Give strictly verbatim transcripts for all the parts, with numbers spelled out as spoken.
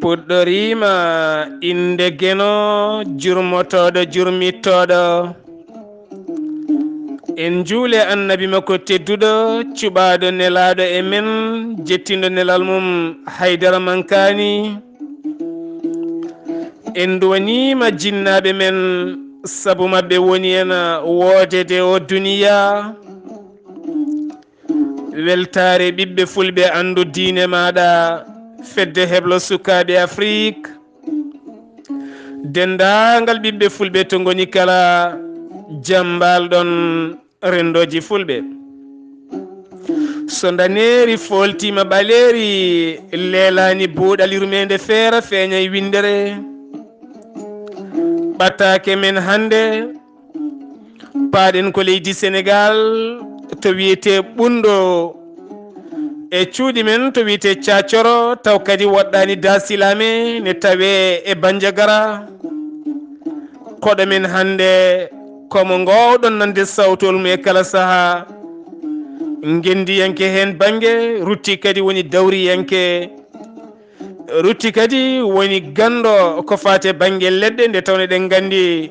Puɗɗoriima innde Geno, jurmotooɗo, jurmittooɗo. En njuule Annabi makko tedduɗo, cuɓaaɗo nelaaɗo e men, jettinɗo nelal mum haydara mankaani. En nduwaniima jinnaaɓe men, sabu maɓɓe woni en woodede o duniya. Weltaare ɓiɓɓe fulɓe, anndu diine maaɗa, fedde heblo sukaaɓe Afrik. Denndaangal ɓiɓɓe fulɓe to ngoni kala, jam mbaal-ɗon renndooji fulɓe. So ndaneeri fooltiima ɓaleeri, leelaani buuɗal yurmeende feera feeñay winndere. Ɓataake men hannde, paaɗen ko leydi Senegaal, to wiyetee Ɓunndo. E cuuɗi men to wiyetee Caacoro, taw kadi woɗɗaani Daasilame, ne tawee e Banjagara. Koɗo men hannde, ko mo ngoowɗon nande sawtol mum e kala sahaa. Ngenndiyanke heen bannge, rutti kadi woni dawriyanke. Rutti kadi woni ganndo ko faati e bannge leɗɗe, nde tawno eɗen nganndi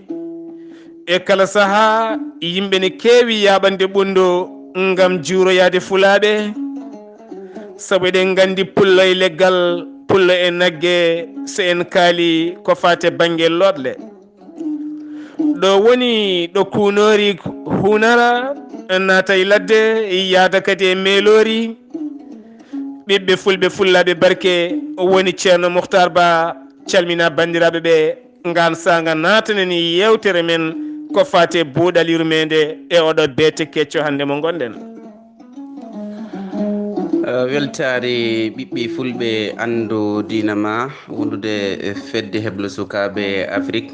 e kala sahaa yimɓe ne keewi yaaɓande Ɓunndo ngam juuroyaade fulaaɓe. Sabu eɗen nganndi pullo e leggal, pullo e nagge, so en kaali ko faati e bannge looɗle. Ɗo woni ɗo kuunoori huunara, naata e ladde, yaada kadi e meeloori. Ɓiɓɓe fulɓe, fullaaɓe barke, woni Ceerno Muhtaar Ba, calmina banndiraaɓe ɓe, ngaan saanga naatanani yeewtere men ko faati e buuɗal yurmeende e oɗo beete kecco hannde mo ngonɗen. Eh, weltaare ɓiɓɓe fulɓe, anndu diina ma, wondude e fedde heblo sukaaɓe Afrik.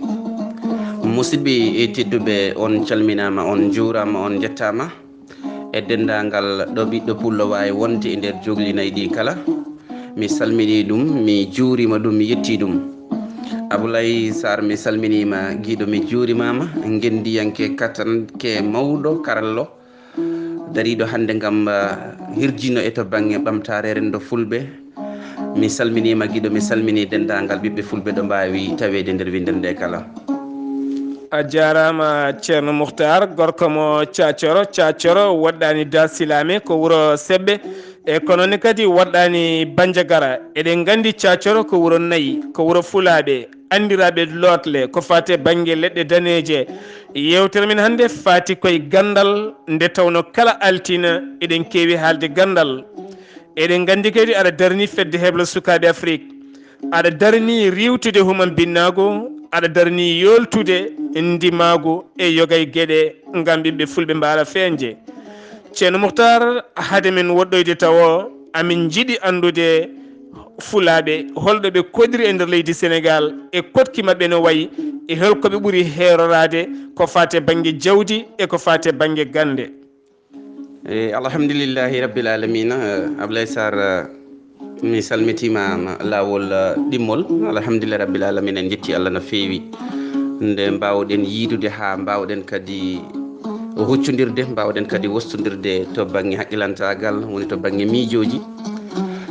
Musidɓe e tedduɓe, on calminaama, on njuuraama, on njettaama. E denndaangal ɗo ɓiɗɗo pullo waawi wonde e nder jogli nayi ɗi kala, mi salminii ɗum, mi juuriima ɗum, mi yettii ɗum. Abulaye Sarr, mi salminiima, giɗo, mi juurimaama, ngenndiyanke, katanke, mawɗo, karallo, dariiɗo hannde ngam, ah, hirjino e to bannge ɓamtaare renndo fulɓe. Mi salminiima giɗo, mi salminii denndaangal ɓiɓɓe fulɓe ɗo mbaawi taweede nder winndere nde kala. A jaaraama, Ceerno Muhtaar, gorko mo Caacoro. Caacoro woɗɗaani Daasilame, ko wuro Seɓɓe. E kono ne kadi woɗɗaani Banjagara. Eɗen nganndi Caacoro ko wuro nayi, ko wuro fulaaɓe, anndiraaɓe looɗle, ko faati e bannge leɗɗe daneeje. Yeewtere men hannde faati koye ganndal, nde tawno kala altine eɗen keewi haalde ganndal. Eɗen nganndi kadi aɗa darni fedde heblo sukaaɓe Afrik. Aɗa darni riiwtude humam binnaagu, aɗa darni yooltude ndimaagu e yoga e geɗe ngam ɓiɓɓe fulɓe mbaawa feeñde. Ceerno Muhtaar, hade men woɗɗoyde tawo, amin njiɗi anndude fulaaɓe holɗo ɓe koɗiri e nder leydi Senegaal, e koɗki maɓɓe no wayi, e holko ɓe ɓuri heeroraade ko faati e bannge jawdi e ko faati e bannge gannde. E, alhamdulillahi rabbil alamina, eh, Ablaye Sarr, eh, mi salmitiima ma laawol, eh, ɗimmol. Alhamdulillahi rabbil alamina, en njetti Allah no feewi. Nde mbaawɗen yiidude haa mbaawɗen kadi huccondirde, mbaawɗen kadi wostondirde to bannge haqqilantaagal, woni to bannge miijooji.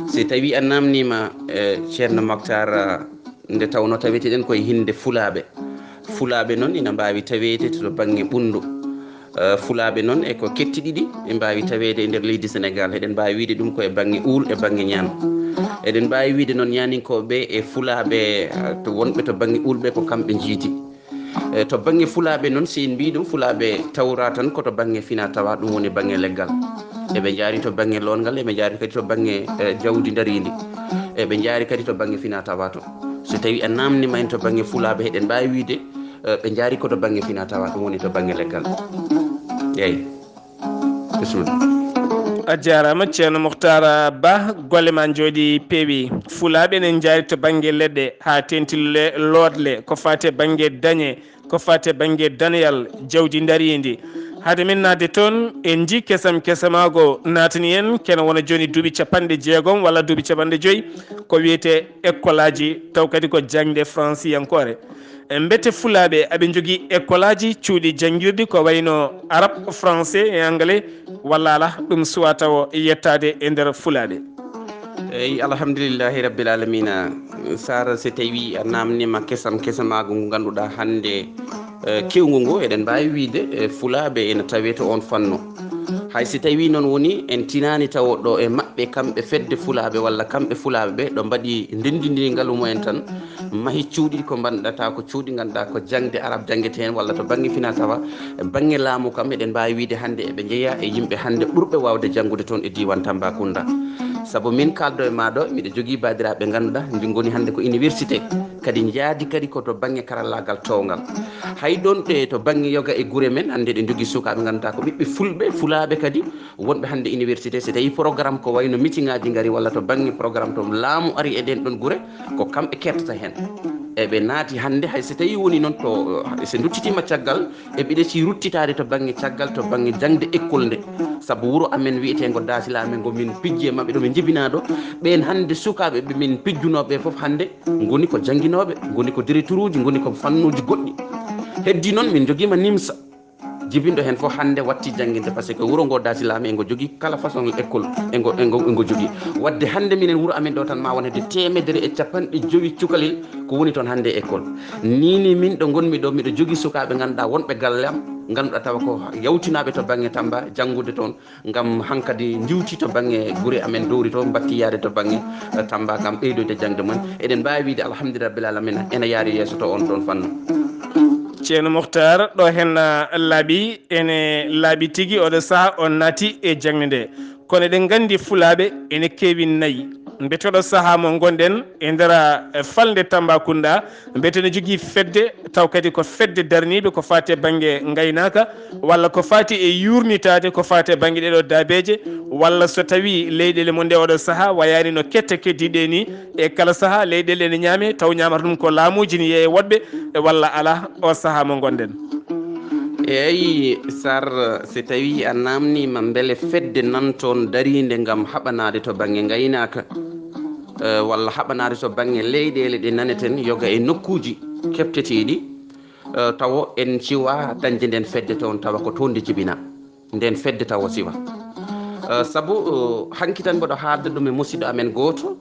Si tawi a naamniima, eh, Ceerno Moktar, eh, nde tawno taweteɗen koye hinnde fulaaɓe. Fulaaɓe noon ina mbaawi taweede to bannge Ɓunndu. Eh, fulaaɓe noon e ko ketti ɗiɗi ɓe mbaawi taweede e nder leydi Senegaal. Eɗen mbaawi wiyde ɗum ko e bannge Uul e bannge Ñaan. Eɗen mbaawi wiyde noon ñaaninkooɓe e fulaaɓe, eh, to wonɓe to bannge Uul ɓe ko kamɓe njiidi. Eh, to bannge fulaaɓe noon, si en mbii ɗum, fulaaɓe tawra tan ko to bannge fina tawa, ɗum woni bannge leggal. Eɓe njaari to bannge loongal, eɓe njaari kadi to bannge, eh, jawdi ndariindi. Eɓe njaari kadi to bannge fina tawa to. So tawi a naamniima en to bannge fulaaɓe, eɗen mbaawi wiyde, eh, ɓe njaari ko to bannge fina tawa, ɗum woni to bannge leggal. Eeyi. Bisimilla. A jaaraama, Ceerno Muhtaar Ba, golle ma njooɗi peewi. Fulaaɓe ene njaari to bannge leɗɗe, haa teeŋti le-, looɗle, ko faati e bannge dañe, ko faati e bannge daneyal, jawdi ndariindi. Hade min naatde toon, en njii kesam kesamaago naatani en, kene wona jooni duuɓi capanɗe jeegom walla duuɓi capanɗe joyi, ko wiyetee ekkolaaji, taw kadi ko jaŋde fransiyankoore. Mbete fulaaɓe aɓe njogii ekkolaaji, cuuɗi janngirɗi ko wayno arab, français e anglais, walla alaa, ɗum suwaa tawo yettaade e nder fulaaɓe? Eyi, alhamdulillahi rabbil alamina. Sara, so tawi a namnima kesam kesamaagu ngu ngannduɗaa hannde, eh, kewngu ngu, eɗen mbaawi wiide, eh, fulaaɓe ene tawee to oon fannu. Hay so tawi noon woni en tinaani tawo ɗo e maɓɓe kamɓe fedde fulaaɓe walla kamɓe fulaaɓe ɓe ɗo mbaɗi ndenndindigal mumen tan, mahi cuuɗi ko mbanɗata ko cuuɗi ngannduɗaa ko jaŋde arab janngetee heen walla to bannge fina tawa, bannge laamu kam eɗen mbaawi wiide hannde eɓe njeeya e yimɓe hannde ɓurɓe waawde janngude toon e diiwaan Tambacounda. Sabu min kaaldo e maa ɗo, miɗo jogii baandiraaɓe ngannduɗaa nji ngoni hannde ko université, kadi njaadi kadi ko to bannge karallaagal toowngal. Hay ɗoon ɗe to bannge yoga e gure men, hannde ɗe njogii sukaaɓe ngannduɗaa ko ɓiɓɓe fulɓe, fulaaɓe kadi, wonɓe hannde université, so tawi programme ko wayno meeting aji ngari walla to bannge programme to laamu ari e ɗeen ɗoon gure, ko kamɓe kettata heen. Eɓe naati hannde, hay so tawi woni noon to, so nduttitiima caggal, eɓe ɗeci ruttitaade to bannge caggal, to bannge jaŋde école nde. Sabu wuro amen wiyeteengo Daasi Laame ngo min pijji e maɓɓe ɗo min njibinaa ɗo, ɓeen hannde sukaaɓe ɓe min pijjunoo ɓe fof hannde ngoni ko jannginooɓe, ngoni ko directeuruuji, ngoni ko fannuuji goɗɗi. Heddi noon min njogiima nimsa. Jibinɗo heen fof hannde watti jannginde, parce que wuro ngo Daasi Laame engo jogii kala façon école, engo, engo, engo jogii. Waɗde hannde minen wuro amen ɗo tan ma won hedde teemedere e capanɗe jowi cukalel ko woni toon hannde école. Nii nii min ɗo ngonmi ɗo, miɗo jogii sukaaɓe ngannduɗaa wonɓe galle am, ngannduɗaa tawa ko yawtinaaɓe to bannge Tamba janngude toon, ngam hankadi ndiwti to bannge gure amen dowri to, mbatti yaade to bannge, eh, Tamba kam ɓeydoyde jaŋde mum. Eɗen mbaawi wiide alhamdulillahi rabbil alamina, ena yaari yeeso to oon ɗoon fannu. Ceerno Mohtar, ɗo heen, ah, laaɓi, ene laaɓi tigi, oɗo sahaa on naati e jaŋde nde. Kono eɗen nganndi fulaaɓe ene keewi nayi. Mbete oɗo sahaa mo ngonɗen e nder, ah, falnde Tambacounda, mbete ne jogii fedde, taw kadi ko fedde darniiɓe ko faati e bannge ngaynaaka, walla ko faati e yuurnitaade ko faati e bannge ɗeɗo daabeeje, walla so tawii leyɗeele mon ɗe oɗo sahaa wayaani no kette keddiiɗe ni, e kala sahaa leyɗeele ene ñaame, taw ñaamata ɗum ko laamuuji ne yeeya woɗɓe, e walla alaa o sahaa mo ngonɗen? Eeyi, Sar, so tawii a naamniima mbele fedde nan toon dariinde ngam haɓanaade to bannge ngaynaaka, eh, walla haɓanaade to bannge leyɗeele ɗe naneten yoga e nokkuuji keɓteteeɗi, eh, tawo en ciwa dañde nden fedde toon tawa ko toon nde jibina. Nden fedde tawo siwa. Eh, sabu, eh, hanki tan mboɗo haalda ɗum e musiɗɗo amen gooto,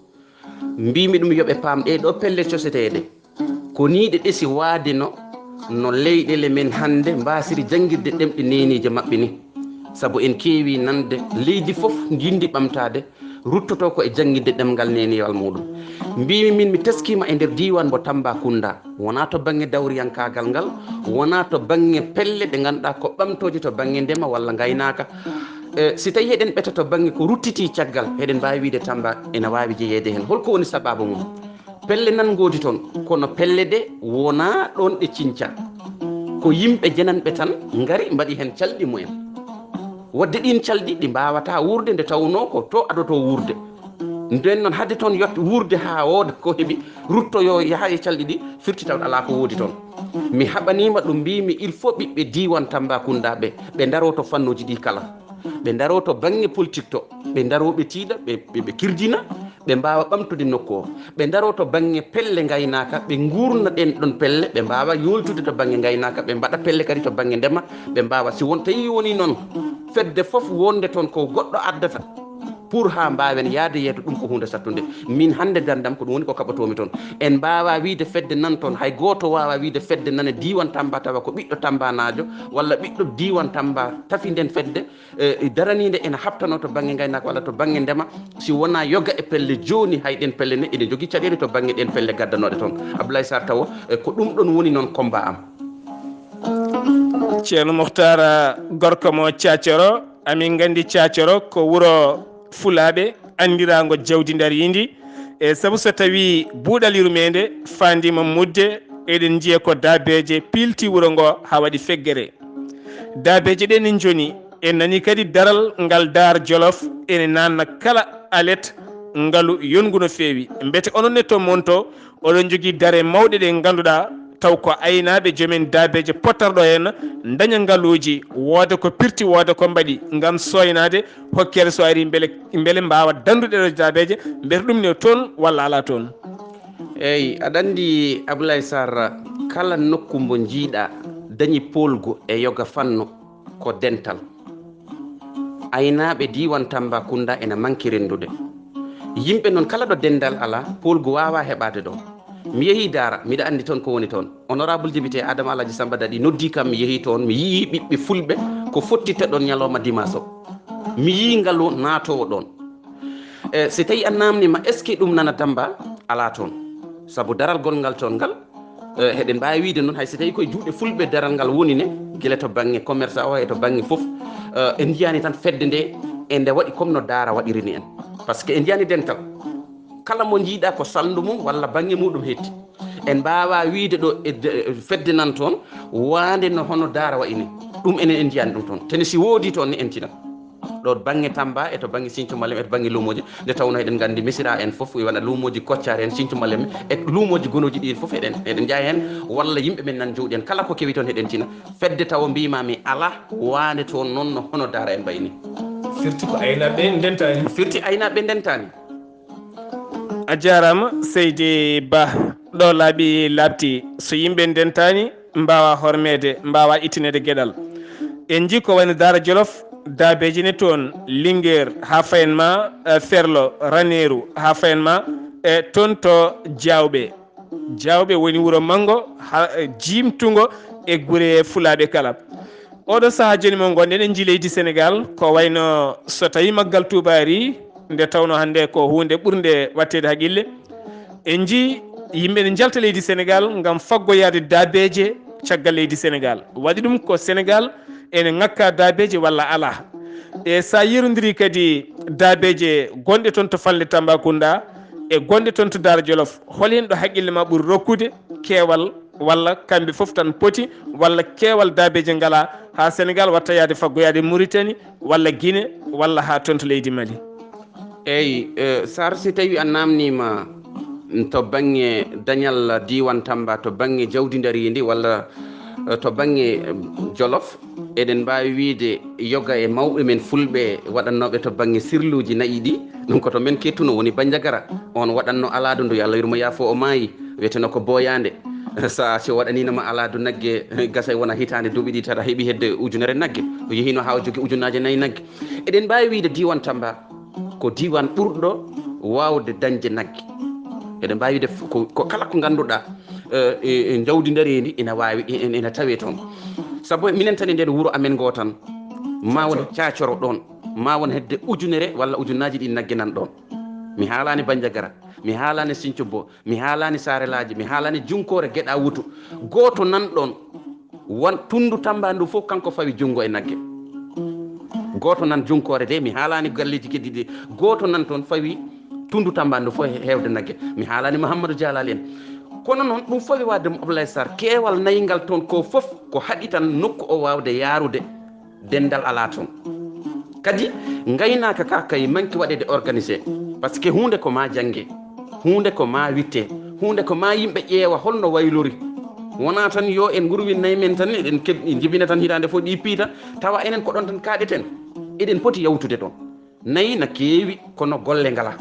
mbimi ɗum yo ɓe paam ɗe ɗo pelle coseteeɗe. Ko nii ɗe ɗesi waade no, no leyɗeele men hannde mbaasiri janngirde ɗemɗe neeniije maɓɓe ni. Sabu en keewi nande leydi fof njinndi ɓamtaade, ruttoto ko e jannginde ɗemngal neeniyal muɗum. Mbimi min mi teskiima e nder diiwaan mbo Tambacounda, wonaa to bannge dawriyankaagal ngal, wonaa to bannge pelle ɗe ngannduɗaa ko ɓamtooje to bannge ndema walla ngaynaaka. E, si tawii eɗen ɓeta to bannge ko ruttiti caggal, eɗen mbaawi wiide Tamba ena waawi jeyeede heen. Holko woni sabaabu mum? Pelle nan ngoodi toon, kono pelle ɗe wonaa ɗoon ɗe cinca. Ko yimɓe jenanɓe tan ngari mbaɗi heen calɗi mumen. Waɗde ɗiin calɗi ɗi mbaawataa wuurde nde tawnoo ko to adotoo wuurde. Nden noon haade toon yot wuurde haa wooda ko heɓi ruttoyoo yaha e calɗi ɗi firti taw alaa ko woodi toon. Mi haɓaniima ɗum mbimi il faut ɓiɓɓe diiwaan Tambacounda ɓe, ɓe ndaroo to fannuuji ɗi kala. Ɓe ndaroo to bannge politique to, ɓe ndaroo ɓe tiiɗa, ɓe, ɓe, ɓe kirjina, ɓe mbaawa ɓamtude nokku o. Ɓe ndaroo to bannge pelle ngaynaaka, ɓe nguurna ɗeen ɗoon pelle, ɓe mbaawa yooltude to bannge ngaynaaka, ɓe mbaɗa pelle kadi to bannge ndema, ɓe mbaawa. Si won tawi woni noon, fedde fof wonde toon ko goɗɗo addata, pour haa mbaawen yahde yeeso, ɗum ko huunde sattunde. Min hannde darndam ko ɗum woni ko kaɓotoomi toon. En mbaawaa wiyde fedde nan toon, hay gooto waawaa wiyde fedde nan e diiwaan Tamba tawa ko ɓiɗɗo Tambanaajo walla ɓiɗɗo diiwaan Tamba tafi nden fedde, e, daraniinde ena haɓtanoo to bannge ngaynaaka walla to bannge ndema, si wonaa yoga e pelle jooni, hay ɗeen pelle ne ene njogii caɗeele to bannge ɗeen pelle gaddanooɗe toon. Abdoulaye Sarr tawo, e, ko ɗum ɗoon woni noon combat am. Ceerno Muhtar, gorko mo Caacoro, amin nganndi Caacoro ko wuro fulaaɓe, anndiraango jawdi ndariindi. E sabu so tawii buuɗal yurmeende faandiima mudde, eɗen njiya ko daabeeje piilti wuro ngo haa waɗi feggere. Daabeeje ɗe ne njoni, en nani kadi daral ngal Daar Jolof ene naatna kala alet ngalu yonngu no feewi. Mbete onon ne to mon to, oɗon njogii dare mawɗe ɗe ngannduɗaa taw ko aynaaɓe, joomen daabeeje pottorɗo heen ndaña ngaluuji, wooda ko pirti, wooda ko mbaɗi ngam sooynaade, hokkere so ari mbele, mbele mbaawa danndude ɗo daabeeje, mbete ɗum ne toon walla alaa toon? Eyi, aɗa anndi Abdoulaye Sarr, kala nokku mbo njiiɗa dañi poolgu e yoga fannu ko dental. Aynaaɓe diiwaan Tambacounda ena manki renndude. Yimɓe noon kala ɗo denndal alaa, poolgu waawaa heɓaade ɗoon. Mi yehii Daara, miɗa anndi toon ko woni toon. Honorable député Adama Alhaji Samba Daɗi noddi kam, mi yehii toon, mi yii ɓiɓɓe fulɓe ko fottita ɗoon ñalawma dimanche o. Mi yii ngalu naatoowo ɗoon. E, si tawii a naamniima, est-ce que ɗum nana Tamba? Alaa toon. Sabu daragol ngal toon ngal, e, heɗen mbaawi wiyde noon, hay si tawii koye juuɗe fulɓe daral ngal woni ne, gila to bannge commerçant o e to bannge fof, e, en njiyaani tan fedde nde, e nde waɗi comme no Daara waɗiri ni en. Par ce que en njiyaani dental. Kala mo njiiɗa ko salndu mum walla bannge muɗum hetti. En mbaawaa wiyde ɗo e de-, fedde nan toon, waande no hono Daara wayi ni. Ɗum enen en njiyaani ɗum toon. Tene si woodi toon ni en tinat. Ɗo bannge Tamba e to bannge Sinthiou Malem e to bannge luumooji, nde tawnoo eɗen nganndi Missirah en fof, e wona luumooji Koccar en, Sinthiou Malem e luumooji gonooji ɗi en fof eɗen, eɗen njaha heen, walla yimɓe men nan jowɗi en. Kala ko kewi toon eɗen tina. Fedde tawa mbiima mi alaa, waande toon noon no hono Daara en mbayi ni. Firti ko aynaaɓe ndentaani. Firti aynaaɓe ndentaani. A jaaraama, seydi Ba. Ɗo laaɓi laaɓti, so yimɓe ndentaani, mbaawa hormeede, mbaawa ittineede geɗal. En njii ko wayno Daara Jolof, daabeeji ne toon, Lingeer, haa fayen ma, e, Ferlo, Raneeru, haa fayen ma, e, toon to Jaawɓe. Jaawɓe woni wuro manngo, ha, e, jiimtungo e gure Fulaaɓe kala. Oɗo sahaa jooni mo ngonɗen, en njii leydi Senegaal, ko wayno so tawii maggal tuubaari, nde tawnoo hannde ko huunde ɓurnde waɗteede haqqille. En njii yimɓe ne njalta leydi Senegaal ngam faggoyaade daabeeje caggal leydi Senegaal. Waɗi ɗum ko Senegaal ene ŋakka daabeeje walla alaa. E so a yerondirii kadi daabeeje gonɗe toon to falnde Tambacounda e gonɗe toon to Daara Jolof, hol heen ɗo haqqille ma ɓuri rokkude keewal walla kamɓe fof tan poti, walla keewal daabeeje ngalaa, haa Senegaal watta yahde faggoyaade Mauritanie, walla Guinée, walla haa toon to leydi Mali? Eey, eh, Sar, si tawii a naamniima, mm, to bannge dañal diiwaan Tamba, to bannge jawdi ndariindi, walla, eh, to bannge, eh, Jolof, eɗen mbaawi wiyde yoga e mawɓe men fulɓe waɗannooɓe to bannge sirluuji na'i ɗi, ɗum ko to men kettuno woni Banjagara. On waɗanno alaadu ndu, yo Allah yurmo yaafo, o maayi, wiyeteno ko Boyaande. Sa, si o waɗaniino ma alaadu nagge, gasa e wona hitaande duuɓi ɗiɗi, tata heɓi hedde ujunere nagge. O yehiino haa o jogi ujunnaaje nayi nagge. Eɗen mbaawi wiyde diiwaan Tamba ko diiwaan ɓurɗo waawde dañde nagge. Eɗen mbaawi wiyde f-, ko, ko kala ko ngannduɗaa, eh, e, e jawdi ndareendi ina waawi, e, e, ina tawee toon. Sabu minen tan e nder wuro amen ngoo tan, ma won caacoro ɗoon, ma won hedde ujunere walla ujunnaaji ɗi nagge nan ɗoon. Mi haalaani Banjagara, mi haalaani Sinthiou Bo, mi haalaani Saare Laaji, mi haalaani Junkoore Geɗa Wutu. Gooto nan ɗoon, won tunndu Tamba ndu fof, kanko fawi junngo e nagge. Gooto nan Junkoore de, mi haalaani galleeji keddiiɗi. Gooto nan toon fawi tunndu Tamba ndu fof he-, heewde nagge. Mi haalaani Mahammadu Jalal en. Kono noon, ɗum fof waɗde mo Ablaye Sarr, keewal nayi ngal toon ko fof ko haɗi tan nokku o waawde yaarude denndal alaa toon. Kadi, ngaynaaka ka kay manki waɗeede organisé, par ce que huunde ko ma jannge, huunde ko ma witte, huunde ko ma yimɓe ƴeewa holno waylori. Wonaa tan yo en ngurwin nayi men tan, eɗen keɓ-, jibina tan hitaande fof ɗi piita, tawa enen ko ɗoon tan kaaɗeten. Eɗen poti yawtude ɗoon. Nayi na keewi, kono golle ngala.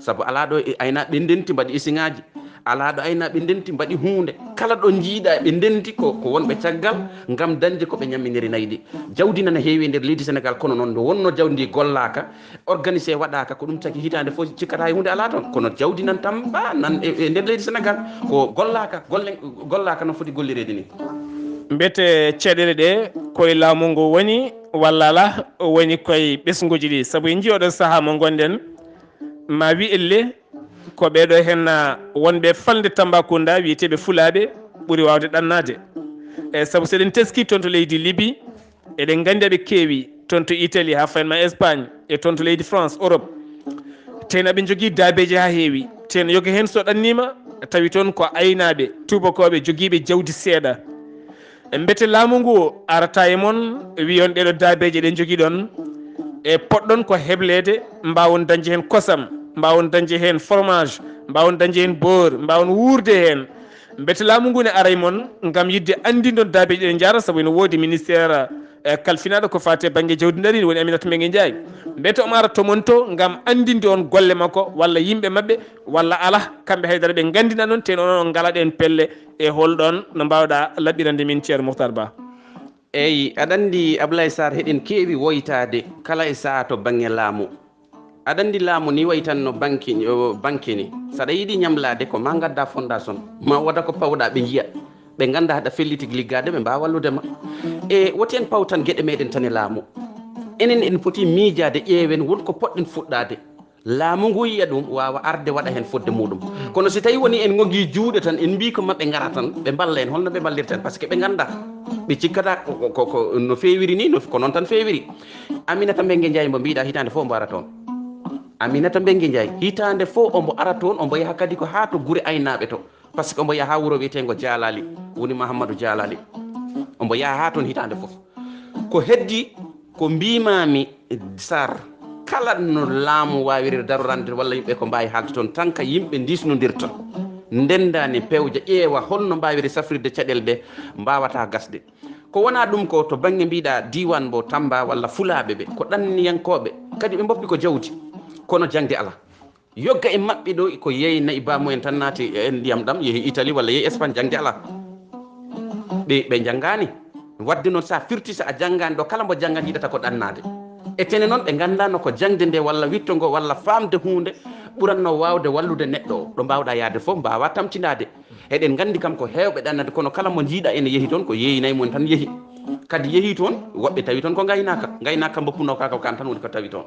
Sabu alaa ɗo e aynaaɓe ndenti mbaɗi isiŋaaji, alaa ɗo aynaaɓe ndenti mbaɗi huunde. Kala ɗo njiiɗaa ɓe ndenti ko, ko wonɓe caggal ngam dañde ko ɓe ñamminiri nayi ɗi. Jawdi nana heewi e nder leydi Senegaal, kono noon nde wonno jawdi ndi gollaaka, organisé waɗaaka, ko ɗum tagi hitaande fof cikkata e huunde alaa toon. Kono jawdi nan Tamba, nan e, e nder leydi Senegaal, ko gollaaka, golle, gollaaka no foti gollireede ni. Mbete caɗeele ɗe koye laamu ngu woni, walla alaa, woni koye ɓesnguuji ɗi? Sabu en njii oɗo sahaa mo ngonɗen, ma wi elle, ko ɓeeɗo heen, ah, wonɓe falnde Tambacounda, wiyeteeɓe Fulaaɓe, ɓuri waawde ɗannaade. E sabu so eɗen teski toon to leydi Libi, eɗen nganndi aɓe keewi toon to Italie, haa fayin ma Espagne, e toon to leydi France, Europe. Teen aɓe njogii daabeeji haa heewi. Teen yoga heen so ɗanniima, tawi toon ko aynaaɓe, tuubakooɓe jogiiɓe jawdi seeɗa. Mbete laamu ngu arata e mon, wiyon ɗeɗo daabeeje ɗe njogii ɗon, e poɗɗon ko hebleede, mbaawon dañde heen kosam, mbaawon dañde heen fromage, mbaawon dañde heen beurre, mbaawon wuurde heen. Mbete laamu ngu ne ara e mon ngam yiɗde anndindon daabeeje ɗe njaara, sabu ene woodi ministère, eh, kalfinaaɗo ko faati e bannge jawdi ndariindi, woni Aminata Mbengue Ndiaye. Mbete omo ara to mon to ngam anndinde on golle makko walla yimɓe maɓɓe, walla alaa, kamɓe haydara ɓe nganndina non, teen onon on ngalaa ɗeen pelle e holɗon no mbaawɗaa laɓɓirande min Ceerno Mouhtar Ba? Eyi, aɗa anndi Ablaye Sarr, heɗen keewi woytaade kala e sahaa to bannge laamu. Aɗa anndi laamu ni wayi tan no banki, o, banki ni. So aɗa yiɗi ñamlaade ko ma ngadda fondation, ma wada ko pawɗa ɓe njiya. Ɓe ngannda haɗa felliti liggaade, ɓe mbaawa wallude ma. E woti en pawtan geɗe meɗen tan e laamu. Enen en poti miijaade, ƴeewen won ko poɗɗen fuɗɗaade. Laamu ngu yiya ɗum, waawa arde waɗa heen fodde muɗum. Kono si tawi woni en ngogi juuɗe tan, en mbii ko maɓɓe ngara tan, ɓe mballa en, holno ɓe mballirta en? Parce que ɓe ngannda. Ɓe cikkata ko, ko, ko, ko no feewiri ni, no, ko noon tan feewiri. Aminata Mbengue Ndiaye mbo mbiɗa hitaande fof mbo ara toon. Aminata Mbengue Ndiaye, hitaande fof ombo ara toon, ombo yaha kadi ko haa to gure aynaaɓe to. Parce que ombo yaha haa wuro wiyeteengo Jaalali, woni Mahamadou Jaalali. Ombo yaha haa toon hitaande fof. Ko heddi, ko mbiimaami, Sar, kala no laamu waawiri darorande walla yimɓe ko mbaawi haalde toon, tan ka yimɓe ndiisnondirta. Ndenndaani pewja, ƴeewa holno mbaawiri safrirde caɗeele ɗe mbaawata gasde. Ko wonaa ɗum ko to bannge mbiɗa diiwaan mbo Tamba walla Fulaaɓe ɓe, ko ɗanniyankooɓe, kadi ɓe mboppi ko jawdi, kono jaŋde alaa. Yogga e maɓɓe ɗo ko yeeyi nayi baamu en tan naati e ndiyam ɗam, yehi Italie walla yehi Espagne, jaŋde alaa. Ɓe, ɓe njanngaani. Waɗde noon, so a firti, so a janngaani ɗo, kala mbo janngan yiɗata ko ɗannaade. E tene noon, ɓe nganndaano ko jaŋde nde walla witto ngo walla faamde huunde ɓuratno waawde wallude neɗɗo o. Ɗo mbaawɗa yahde fof, mbaawa tamtindaade. Eɗen nganndi kam ko heewɓe ɗannade, kono kala mo njiiɗa ene yehi toon, ko yeeyinay mum tan yehi. Kadi yehi toon, woɓɓe tawi toon ko ngaynaaka. Ngaynaaka mboppunoo ka, ko kan tan woni ko tawi toon.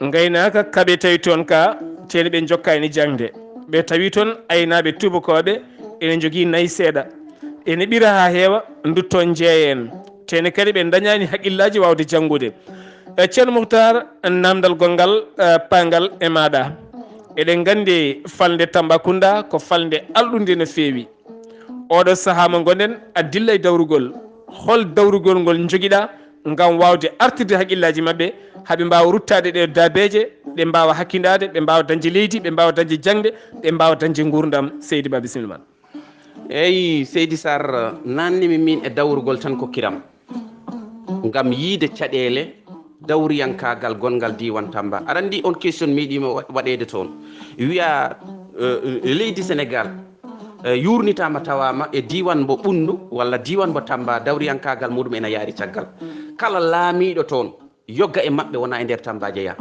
Ngaynaaka kaɓe tawi toon ka, teeni ɓe njokkaani jaŋde. Ɓe tawi toon aynaaɓe tuubakooɓe ene njogii nayi seeɗa. Ene ɓira haa heewa, ndutto njeeyeen. Teeni kadi ɓe ndañaani haqqillaaji waawde janngude. E Ceerno Muhtar, naamndal gonngal, eh, paangal e maaɗa. Eɗen nganndi falnde Tambacounda ko falnde alɗunde no feewi. Oɗo sahaa mo ngonɗen a dilla e dawrugol. Hol dawrugol ngol njogiɗa ngam waawde artirde haqqillaaji maɓɓe, haa ɓe mbaawa ruttaade ɗe daabeeje, ɓe mbaawa hakkindaade, ɓe mbaawa dañde leydi, ɓe mbaawa dañde jaŋde, ɓe mbaawa dañde nguurndam? Seydi Ba, bisimilla ma. Eyi, Seydi Sar, naanni mi min e dawrugol tan ko kiram. Ngam yiide caɗeele dawriyankaagal gonngal diiwaan Tamba. Aɗa anndi on question mi yiɗiima wa-, waɗeede toon. Wiya, eh, eh, leydi Senegaal, eh, yuurnitaama tawaama e diiwaan mbo Ɓunndu walla diiwaan mbo Tamba, dawriyankaagal muɗum ena yaari caggal. Kala laamiiɗo toon, yogga e maɓɓe wona e nder Tamba jeyaa.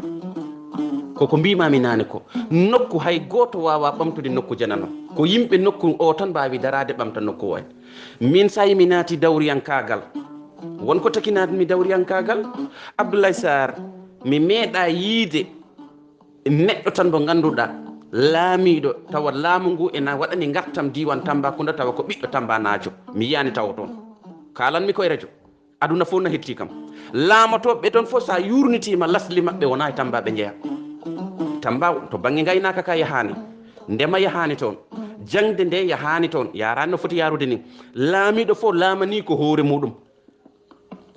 Ko ko mbiimaami naane ko, nokku hay gooto waawaa ɓamtude nokku janano. Ko yimɓe nokku o tan mbaawi daraade ɓamta nokku o en. Min so mi naati dawriyankaagal, won ko takinaat mi dawriyankaagal. Abdoulaye Sarr, mi meeɗaa yiide neɗɗo tan mo ngannduɗaa laamiiɗo tawa laamu ngu ena waɗani ngartam diiwaan Tambacounda tawa ko ɓiɗɗo Tambanaajo. Mi yiyaani tawo toon. Kaalan mi ko e rajo. Aduna fof na hetti kam. Laamotooɓe ɓe toon fof, so a yuurnitiima lasli maɓɓe, wonaa e Tamba ɓe njeyaa. Tamba to bannge ngaynaaka ka yahaani. Ndema yahaani toon. Jaŋde nde yahaani toon. Yaaraani no foti yaarude ni. Laamiiɗo fof laamanii ko hoore muɗum.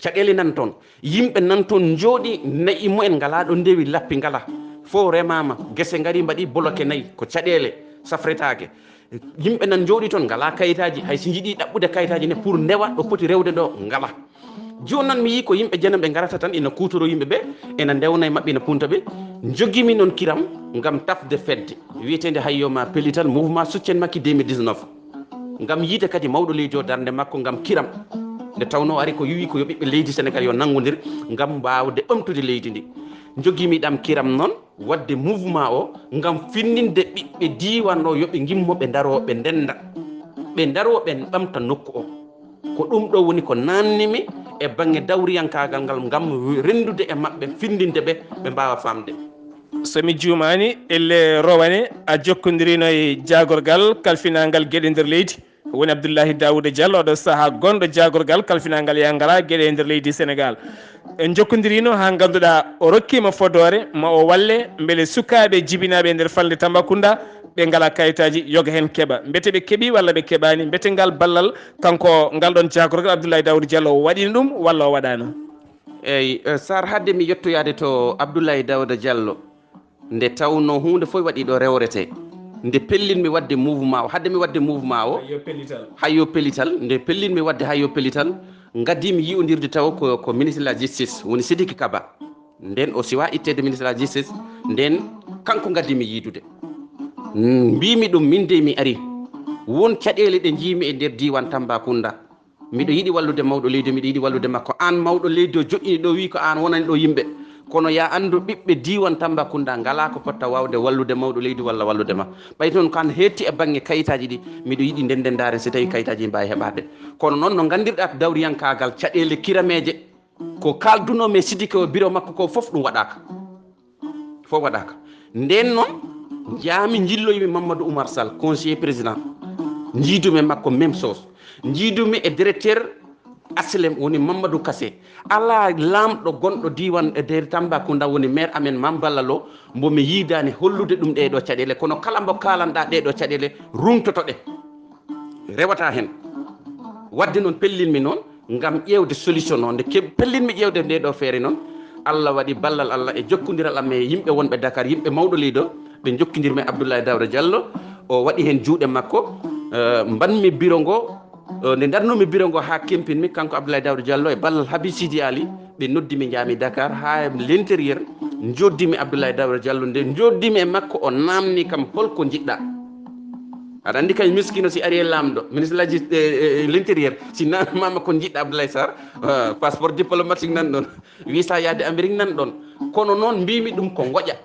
Caɗeele nan toon. Yimɓe nan toon njooɗi, na'i mumen ngalaa ɗo ndewi, lappi ngalaa. Fof remaama, gese ngari mbaɗi boloke nayi. Ko caɗeele safretaake. Yimɓe nan njooɗi toon, ngalaa kayitaaji. Hay si njiɗi ɗaɓɓude kayitaaji ne pour ndewa ɗo poti rewde ɗo, ngalaa. Jooni noon mi yii ko yimɓe janam ɓe ngarata tan ina kuutoro yimɓe ɓe, ena ndewna e maɓɓe, ena punta ɓe. Njogimi noon kiram ngam tafde fedde wiyeteende Hayyo ma Pellital, mouvement soutien Macky deux mille dix-neuf. Ngam yiide kadi mawɗo leydi o darnde makko ngam kiram. Nde tawnoo ari ko wiyi ko yo ɓiɓɓe leydi Senegaal yo nanngondir ngam mbaawde ɓamtude leydi ndi. Njogimi ɗam kiram noon waɗde mouvement o ngam finndinde ɓiɓɓe diiwaan o yo ɓe ngimmo, ɓe ndaroo, ɓe ndennda. Ɓe ndaroo, ɓe ɓamta nokku o. Ko ɗum ɗo woni ko naannimi e baŋŋe dawriyankaagal ngal ngam renndude e maɓɓe, finndinde ɓe, ɓe mbaawa faamde. So mi juumaani, elle rowane a jokkondiriino e jaagorgal kalfinaangal geɗe nder leydi, woni Abdullahi Daawuda Jallo, oɗo sahaa gonɗo jaagorgal kalfinaangal e ngala geɗe e nder leydi Senegaal. En njokkondiriino haa ngannduɗaa o rokkiima fodoore ma o walle mbele sukaaɓe jibinaaɓe e nder falnde Tambacounda ɓe ngalaa kayitaaji yoga heen keɓa. Mbete ɓe keɓii walla ɓe keɓaani, mbete ngal ballal kanko ngal ɗoon jaagorgal Abdoulaye Daouda Diallo o waɗiino ɗum walla o waɗaano? Eyi, eh, Sarr, hadde mi yettoyaade to Abdoulaye Daouda Diallo, nde tawnoo huunde fof waɗi ɗo rewretee. Nde pellinmi waɗde mouvement o, hadde mi waɗde mouvement o, Hayyo Pellital. Hayyo Pellital, nde pellinmi waɗde Hayyo Pellital, ngaddiimi yi'ondirde taw ko, ko ministre de la justice, woni Sidiki Kaba. Nden o siwaa itteede ministre de la justice, nden kanko ngaddiimi yiidude. Mm, mbiimi ɗum, min dey mi ari. Won caɗeele ɗe njiimi e nder diiwaan Tambacounda. Miɗo yiɗi wallude mawɗo leydi, miɗo yiɗi wallude makko. Aan mawɗo leydi o joƴƴini ɗo, wii ko aan wonani ɗo yimɓe. Kono ya anndu, ɓiɓɓe diiwan Tambacounda ngalaa ko potta waawde wallude mawɗo leydi walla wallude ma. Ɓay toon kan heetti e baŋŋe kayitaaji ɗi, miɗo yiɗi nden nden ndaaren si tawii kayitaaji mbaawi heɓaade. Kono noon no nganndirɗaa to dawriyankaagal caɗeele kirameeje, ko kaaldunoo mi e Sidiki o biro makko ko fof ɗum waɗaaka. Fof waɗaaka. Ndeen noon, njaami njilloymi Mamadou Oumar Sall, conseiller président. Njiidumi e makko même chose. Njiidumi e directeur H L M, woni Mamadou Kassé. Alaa laamɗo gonɗo diiwan e nder Tambacounda, woni maire amen Mame Balla Lo, mbo mi yiidaani hollude ɗum ɗee ɗoo caɗeele. Kono kala mbo kaalanɗaa ɗee ɗoo caɗeele, ruŋtoto ɗe. Rewata heen. Waɗde noon pellinmi noon ngam ƴeewde solution o. Nde ke-, pellinmi ƴeewde nde ɗo feere noon, Allah waɗi ballal Allah e jokkondiral am e yimɓe wonɓe Dakar, yimɓe mawɗo leydi o, ɓe njokkondirmi e Abdoulaye Daouda Diallo, o waɗi heen juuɗe makko, eh, mbanmi biro ngo, eh, nde darnumi biro ngo haa kempinmi, kanko Abdoulaye Daouda Diallo e ballal Habib Sidi Ali, ɓe noddi mi, njaami Dakar haa l'intérieur, njoddimi Abdoulaye Daouda Diallo, nde njoddimi e makko, o naamni kam, "Holko njiɗɗa?" Aɗa anndi kay miskino si ari e laamɗo, ministre de la Justice, eh, eh, l'intérieur, si naamnama ko njiɗɗa Abdoulaye Sarr, eh, passeport diplomatique nan ɗon, visa yaade Amérique nan ɗon. Kono noon mbimi ɗum ko ngoƴa.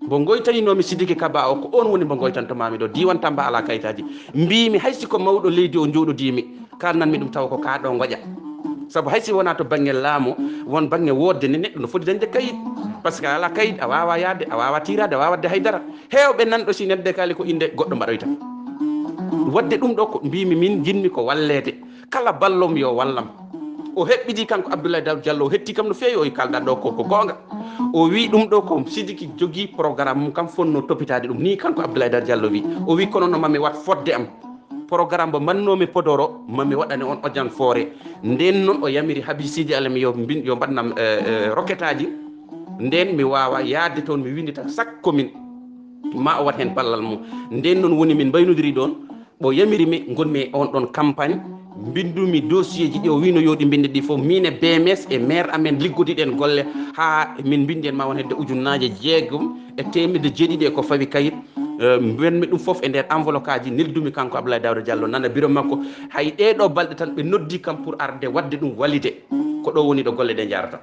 Mbo ngoytaninoomi Sidiki Kaba o, ko on woni mbo ngoytantomaami ɗo. Diiwan Tamba alaa kayitaaji. Mbimi hay si ko mawɗo leydi o njooɗodiimi, kaalnanmi ɗum tawa ko kaa ɗo ngoƴa. Sabu hay si wonaa to baŋŋe laamu, won baŋŋe woodde ne neɗɗo no foti dañde kayit. Parce que alaa kayit, a waawaa yaade, a waawaa tiiraade, a waawaa waɗde hay dara. Heewɓe nan ɗo si neɗɗo kaali ko innde goɗɗo mbaɗoyta. Waɗde ɗum ɗo ko mbimi min njiɗmi ko walleede. Kala ballom yo wallam. O heɓɓidi kanko Abdoulaye Daouda Diallo, o hetti kam no feewi, o wi kalɗa ɗo ko, ko goonga. O wi ɗum ɗo ko Sidiki jogii programme mum kam fonno topitaade ɗum. Ni kanko Abdoulaye Daouda Diallo wi. O wi kono no mami waɗ fodde am. Programme mo mannoomi Podor o, mami waɗane on ojan foore. Nden noon o yamiri Habib Sidi Alami yo mbin-, yo mbaɗnam, eh, eh, roquette aji. Nden mi waawa yaadde toon mi winndita chaque commune. Ma o waɗ heen ballal mum. Nden noon woni min mbaynodiri ɗoon. Ɓo yamiri mi, ngonmi e on ɗon campagne, mbinndumi dossier ji ɗi o wino yo ɗi mbinnde ɗi fof. Min e B M S e maire amen liggodiɗen golle haa min mbinndi en ma won hedde ujunnaaje jeegom e teemedde jeeɗiɗi e ko fawi kayit. Eh, mbenmi ɗum fof e nder enveloppe aji, neldumi kanko Abdoulaye Daouda Diallo nana biro makko. Hay ɗee ɗo balɗe tan ɓe noddi kam pour arde waɗde ɗum walide. Ko ɗo woni ɗo golle ɗe njaarata.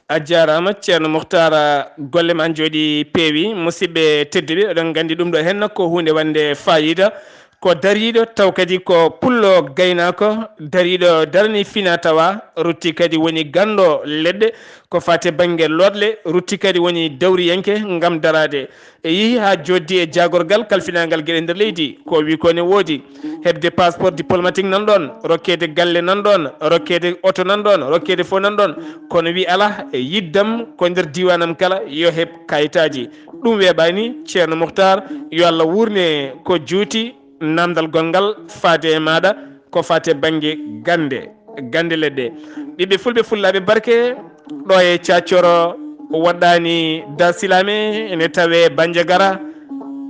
A jaaraama, Ceerno Muhtaar, golle ma njooɗi peewi. Musidɓe tedduɓe, oɗon nganndi ɗum ɗo henna ko huunde wonde faayiida. Ko dariiɗo taw kadi ko pullo gaynaako, dariiɗo darani fina tawa, rutti kadi woni ganndo leɗɗe, ko faati e bannge looɗle, rutti kadi woni dawriyanke ngam daraade. E yehi haa jooɗdi e jaagorgal kalfinaangal geɗe nder leydi, ko wi ko ne woodi. Heɓde passeport diplomatique nan ɗoon, rokkeede galle nan ɗoon, rokkeede oto nan ɗoon, rokkeede fof nan ɗoon. Kono wi alaa, e yiddam ko nder diiwaanam kala yo heɓ kayitaaji. Ɗum weeɓaani, Ceerno Muhtaar, yo Allah wuurne ko juuti, naamndal gonngal faade e maaɗa. Ko faati e bannge gannde, gannde leɗɗe. Ɓiɓɓe fulɓe, fullaaɓe barke, ɗo e Caccoro waɗɗaani Dar Silame, ene tawee Bandiagara.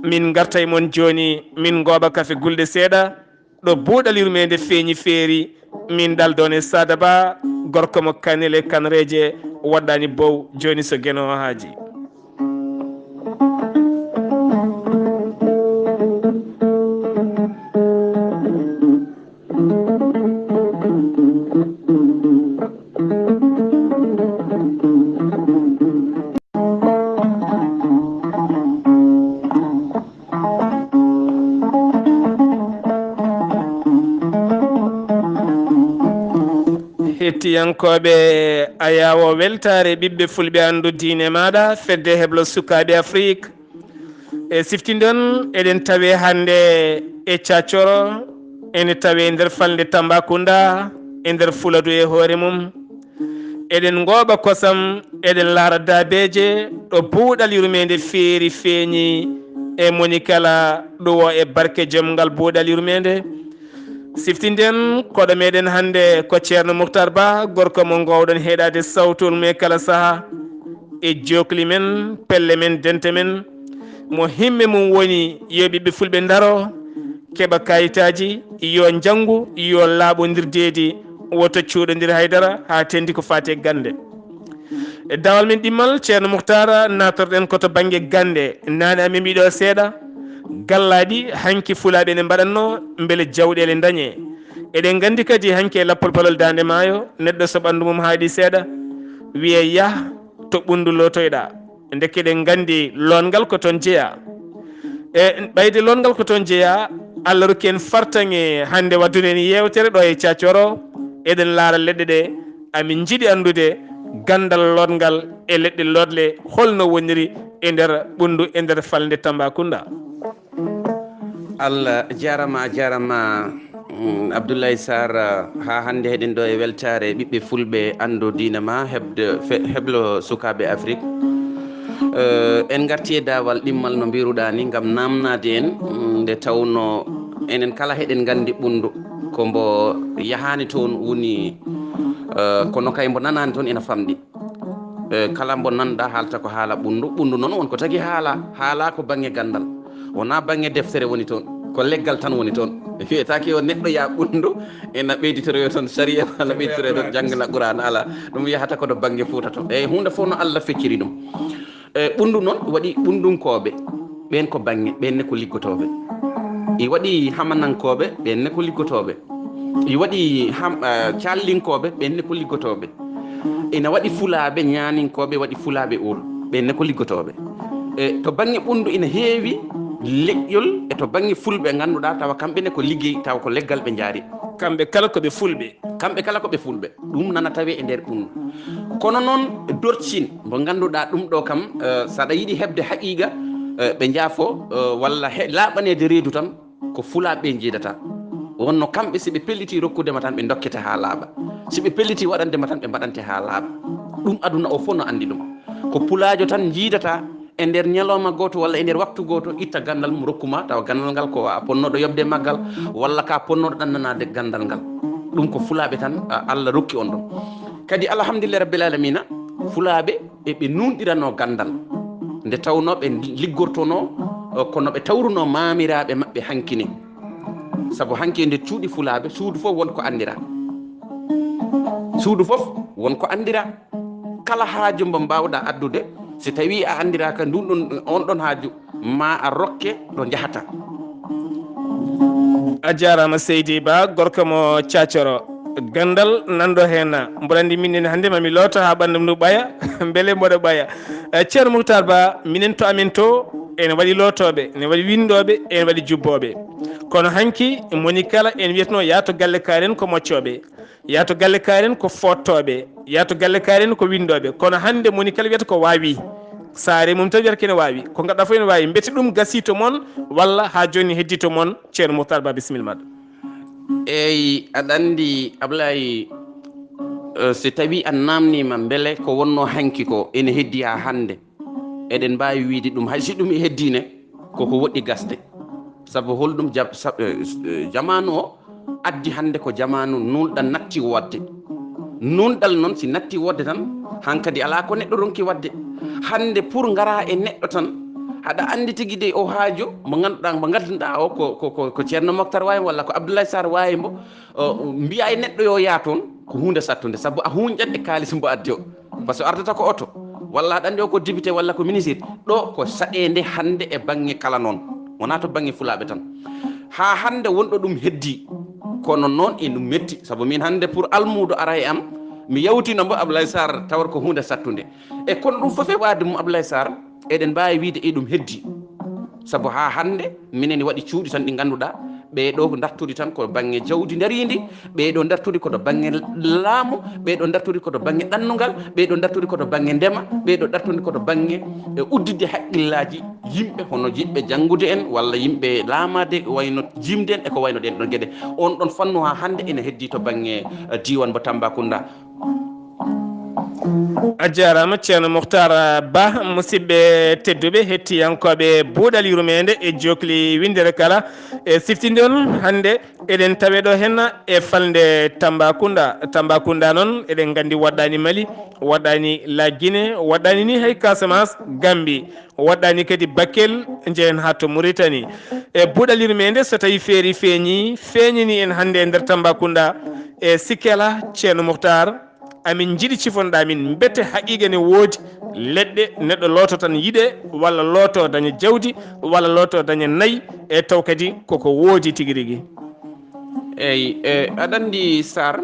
Min ngarta e mon jooni, min ngooɓa kafe gulɗe seeɗa, ɗo buuɗal yurmeende feeñi feeri. Min ɗaldoon e Saada Ba, gorko mo Kanel e Kanreeje, waɗɗaani bow, jooni so Geno haaji. Hettiyankooɓe, ayaawo weltaare ɓiɓɓe fulɓe anndu diine maaɗa, fedde heblo sukaaɓe Afrik. E siftinden, eɗen tawi hannde e Caccoro, ene tawi nder falnde Tambacounda, e nder Fuladu e hoore mum. Eɗen ngooɓa kosam, eɗen laara daabeeje, ɗo buuɗal yurmeende feeri feeñi e moni kala ɗuwo e barke jom ngal buuɗal yurmeende. Siftinden koɗo meɗen hannde ko Ceerno Muhtar Ba, gorko mo ngoowɗon heɗaade sawtol mum e kala saha, e jookli men, pelle men, dente men, mo himme mum woni yo ɓiɓɓe fulɓe ndaro, keɓa kayitaaji, yo njanngu, yo laaɓondir deedi, woto cuuɗondir haydara haa tendi ko faati e gannde. E dawal men ɗimmal, Ceerno Muhtar, naatorɗen ko to bannge gannde. Naane amin mbiɗo seeɗa, gallaaɗi hanki fulaaɓe ne mbaɗatno mbele jawɗeele ndañe. Eɗen nganndi kadi hanki e lappol palol Daande Maayo, neɗɗo so ɓanndu mum haaɗi seeɗa, wiye yah, to ɓunndu lootoyɗaa. Ndeke eɗen nganndi lootngal ko toon jeyaa. E ɓayde lootngal ko toon jeyaa, Allah rokki en fartaŋŋe hannde waɗdude en yeewtere ɗo e Caacoro. Eɗen laara leɗɗe ɗe, amin njiɗi anndude ganndal lootngal e leɗɗe looɗɗe holno woniri e nder ɓunndu, e nder falnde Tambacounda. Allah jaarama, a jaarama, mm, Abdoulaye Sarr, haa hannde heɗen ɗo e weltaare ɓiɓɓe fulɓe, anndu diina ma, heɓde fe-, heblo sukaaɓe Afrik. Eh, en ngarti e daawal ɗimmal no mbiruɗaa ni, ngam naamnaade en, mm, nde tawno enen kala heɗen nganndi ɓunndu ko mbo yahaani toon woni, eh, kono kay mbo nanaani toon ina famɗi. Eh, kala mbo nanɗa haalta ko haala ɓunndu, ɓunndu noon won ko tagi haala, haala ko bannge ganndal. Wonaa bannge deftere woni toon, ko leggal tan woni toon. Wiyetaake yo neɗɗo yaa ɓunndu, ena ɓeyditoroyo toon sariya, walla ɓeyditoroyo toon janngina Qur'aana, alaa. Ɗum yahata ko to bannge Fuuta to. Eeyi, huunde fof no Allah fecciri ɗum. E, ɓunndu noon waɗi ɓunndunkooɓe, ɓeen ko bannge, ɓeen ne ko liggotooɓe. I waɗi hamanankooɓe, ɓeen ne ko liggotooɓe. I waɗi ham-, eh, callinkooɓe, ɓeen ne ko liggotooɓe. Ina waɗi fulaaɓe ñaaninkooɓe, waɗi fulaaɓe ool, ɓeen ne ko liggotooɓe. E, to bannge ɓunndu ina heewi leƴƴol, e to bannge fulɓe ngannduɗaa tawa kamɓe ne ko liggey, tawa ko leggal ɓe njaari. Kamɓe kala ko ɓe fulɓe. Kamɓe kala ko ɓe fulɓe. Ɗum nana tawee e nder ɓunndu. Kono noon dorcin, mbo ngannduɗaa ɗum ɗo kam, eh, so aɗa yiɗi heɓde haqiiqa, eh, ɓe njaafo, eh, walla he-, laaɓaneede reedu tan, ko fulaaɓe ɓe njiidata. Wonno kamɓe, si ɓe pellitii rokkude ma tan, ɓe ndokkete haa laaɓa. Si ɓe pellitii waɗande ma tan, ɓe mbaɗante haa laaɓa. Ɗum aduna o fof no anndi ɗum. Ko pulaajo tan njiidata e nder ñalawma gooto walla e nder waktu gooto, itta ganndal mum rokku ma, tawa ganndal ngal ko a ponnooɗo yoɓde e maggal, walla ka ponnooɗo ɗannanaade ganndal ngal. Ɗum ko fulaaɓe tan, a, Allah rokki on ɗum. Kadi, alhamdulillahi rabbil alamina, fulaaɓe eɓe nuunɗiranoo ganndal. Nde tawnoo ɓe liggortonoo, o, kono ɓe tawrunoo maamiraaɓe maɓɓe hanki ne. Sabu hanki e nder cuuɗi fulaaɓe, suudu fof won ko anndiraa. Suudu fof won ko anndiraa. Kala haaju mbo mbaawɗaa addude, si tawii a anndiraaka ndun ɗon, on ɗon haaju, ma a rokke ɗo njahata. A jaaraama, Seydi Ba, gorko mo Caacoro. Ganndal nanɗo heen. Mboɗo anndi min nene hannde ma mi looto haa ɓanndu ndu ɓaya, mbele mboɗo ɓaya. Eh, Ceerno Muktar Ba, minen to amen to, ene waɗi lootooɓe, ene waɗi winndooɓe, ene waɗi jubbooɓe. Kono hanki, moni kala en wiyatno yaa to galle kaaren ko moccooɓe. Yaa to galle kaaren ko foottooɓe, yaa to galle kaaren ko winndooɓe. Kono hannde moni kala wiyata ko waawi. Saare mum tan wiyata kene waawi. Ko ngaɗa fof ene waawi. Mbete ɗum gasii to mon, walla haa jooni heddii to mon? Ceerno Muktar Ba, bisimilla maɗa. Eeyi, aɗa anndi, Ablaye, eh, si tawii a naamniima mbele ko wonnoo hanki ko ene heddii haa hannde, eɗen mbaawi wiyde ɗum, hay si ɗum e heddii ne, koko woɗɗi gasde. Sabu holɗum ja-, sa-, eh, eh, jamaanu o addi hannde ko jamaanu nuunɗal natti waɗde. Nuunɗal noon si natti waɗde tan, hankadi alaa ko neɗɗo ronki waɗde. Hannde pour ngaraa e neɗɗo tan, aɗa anndi tigi de o haaju mo ngannduɗaa, mo ngannduɗaa o ko, ko, ko, ko Ceerno Moktar waawi mo walla ko Abdoulaye Sarr waawi mo, o, mbiyaa e neɗɗo yo yaa toon, ko huunde sattunde, sabu a huunƴat e kaalis mbo addi o. Par ce que ardata ko oto, walla aɗa anndi o ko député walla ko ministre. Ɗo ko saɗeende hannde e baŋŋe kala noon. Wonaa to baŋŋe fulaaɓe tan. Haa hannde wonɗo ɗum heddii, kono noon e ɗum metti. Sabu min hannde pour almuudo ara e am, mi yawtina mbo Ablaye Sarr tawata ko huunde sattunde. E kono ɗum fof e waade mum Ablaye Sarr, eɗen mbaawi wiyde e ɗum heddii. Sabu haa hannde, minen waɗi cuuɗi tan ɗi ngannduɗaa, ɓee ɗo ndartudi tan ko baŋŋe jawdi ndariindi, ɓee ɗo ndartudi ko to baŋŋe laamu, ɓee ɗo ndartudi ko to baŋŋe ɗannungal, ɓee ɗo ndartudi ko to baŋŋe ndema, ɓee ɗo ndartudi ko to baŋŋe, e, udditde haqqillaaji yimɓe hono yiɗɓe janngude en walla yimɓe laamaade wayno jimde en e ko wayno ɗeen ɗon geɗe. On ɗon fannu haa hannde ene heddii to baŋŋe, e, diiwaan mo Tambacounda. A jaaraama, Ceerno Muktar Ba. Musidɓe tedduɓe, hettiyankooɓe Buuɗal Yurmeende e jookli winndere kala, e siftinde on hannde, eɗen tawe ɗo henna e falnde Tambacounda. Tambacounda noon, eɗen nganndi waɗɗaani Mali, waɗɗaani La Guinée, waɗɗaani ni hay Casamance, Gambie, waɗɗaani kadi Bakel, njehen haa to Mauritanie. E Buuɗal Yurmeende, so tawii feeri feeñii, feeñinii en hannde e nder Tambacounda, e sikke alaa, Ceerno Muktar, amin njiɗi cifonɗa min, mbete haqiiqa ne woodi leɗɗe neɗɗo looto tan yiɗe, walla looto daña jawdi, walla looto daña nayi, e taw kadi koko woodi tigi rigi? Eyi, e, aɗa anndi, Sarr,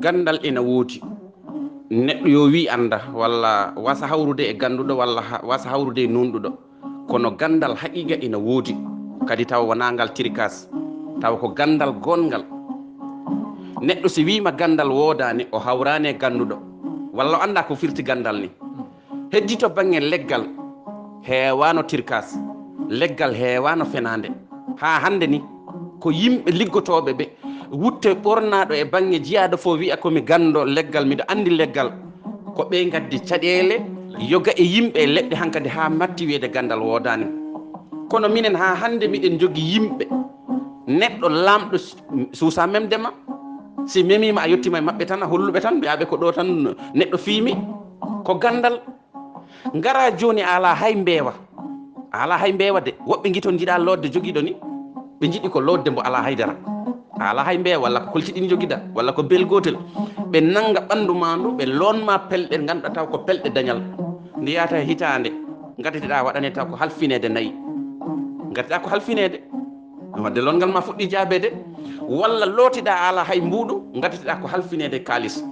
ganndal ena woodi. Neɗɗo yo wi annda, walla wasa hawrude e gannduɗo, walla ha- wasa hawrude e nunɗuɗo. Kono ganndal haqiqa ina woodi, kadi tawa wonaa ngal tirkas, tawa ko ganndal gonngal. Neɗɗo si wiima ganndal woodaani, o hawraani e gannduɗo, walla o anndaa ko firti ganndal ni. Heddi to bannge leggal, heewaano tirkas, leggal heewaano fenaande. Haa hannde ni, ko yimɓe liggotooɓe ɓe, wutte ɓornaaɗo e bannge jiyaaɗo fof wiya ko mi ganndo leggal, miɗo anndi leggal. Ko ɓe ngaddi caɗeele, yoga e yimɓe e leɗɗe hankadi haa matti wiyde ganndal woodaani. Kono minen haa hannde miɗen njogii yimɓe, neɗɗo laamɗo su- suusa memde ma, si memiima a yettiima e maɓɓe tan, a holluɓe tan, mbiyaa ɓe ko ɗo tan neɗɗo fiimi, ko ganndal. Ngara jooni a alaa hay mbeewa, a alaa hay mbeewa de, woɓɓe ngiton njiɗa lootde jogiiɗo ni, ɓe njiɗi ko lootde mbo alaa hay dara. A alaa hay mbeewa, walla ko kolci ɗiɗi njogiɗa, walla ko bel gootel. Ɓe nannga ɓanndu maa ndu, ɓe loon ma pelɗe, ngannduɗaa taw ko pelɗe dañal. Nde yahata hitaande, ngaddateɗaa waɗane taw ko halfineede nayi. Ngaddateɗaa ko halfineede. Wadde lonngal ma fuɗɗi jaabeede, walla lootiɗaa a alaa hay mbuuɗu, ngaddateɗaa ko halfineede kaalis.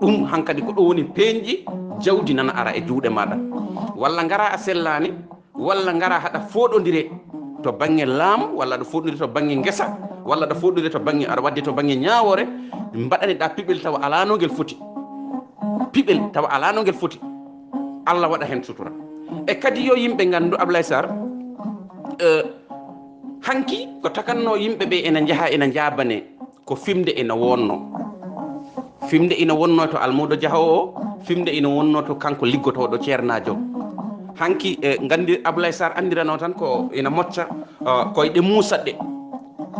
Ɗum hankadi ko ɗo woni peeñɗi jawdi nana ara e juuɗe maaɗa. Walla ngara a sellaani, walla ngara haɗa fooɗondire to bannge laamu, walla aɗa fooɗondire to bannge ngesa, walla aɗa fooɗondire to bannge, aɗa waɗde to bannge ñaawoore, mbaɗaneɗaa piɓel tawa alaa no ngel foti. Piɓel tawa alaa no ngel foti. Allah waɗa heen sutura. E kadi yo yimɓe nganndu, Ablaye Sarr, eh, hanki ko takannoo yimɓe ɓe ena njaha ena njaabane, ko fimde ena wonno. Fimde ina wonno to almuudo jahowo o, fimde ina wonno to kanko liggotooɗo ceernaajo. Hanki, eh, nganndi Ablaye Sarr anndirano tan ko ina mocca, eh, koyɗe muusaɗɗe.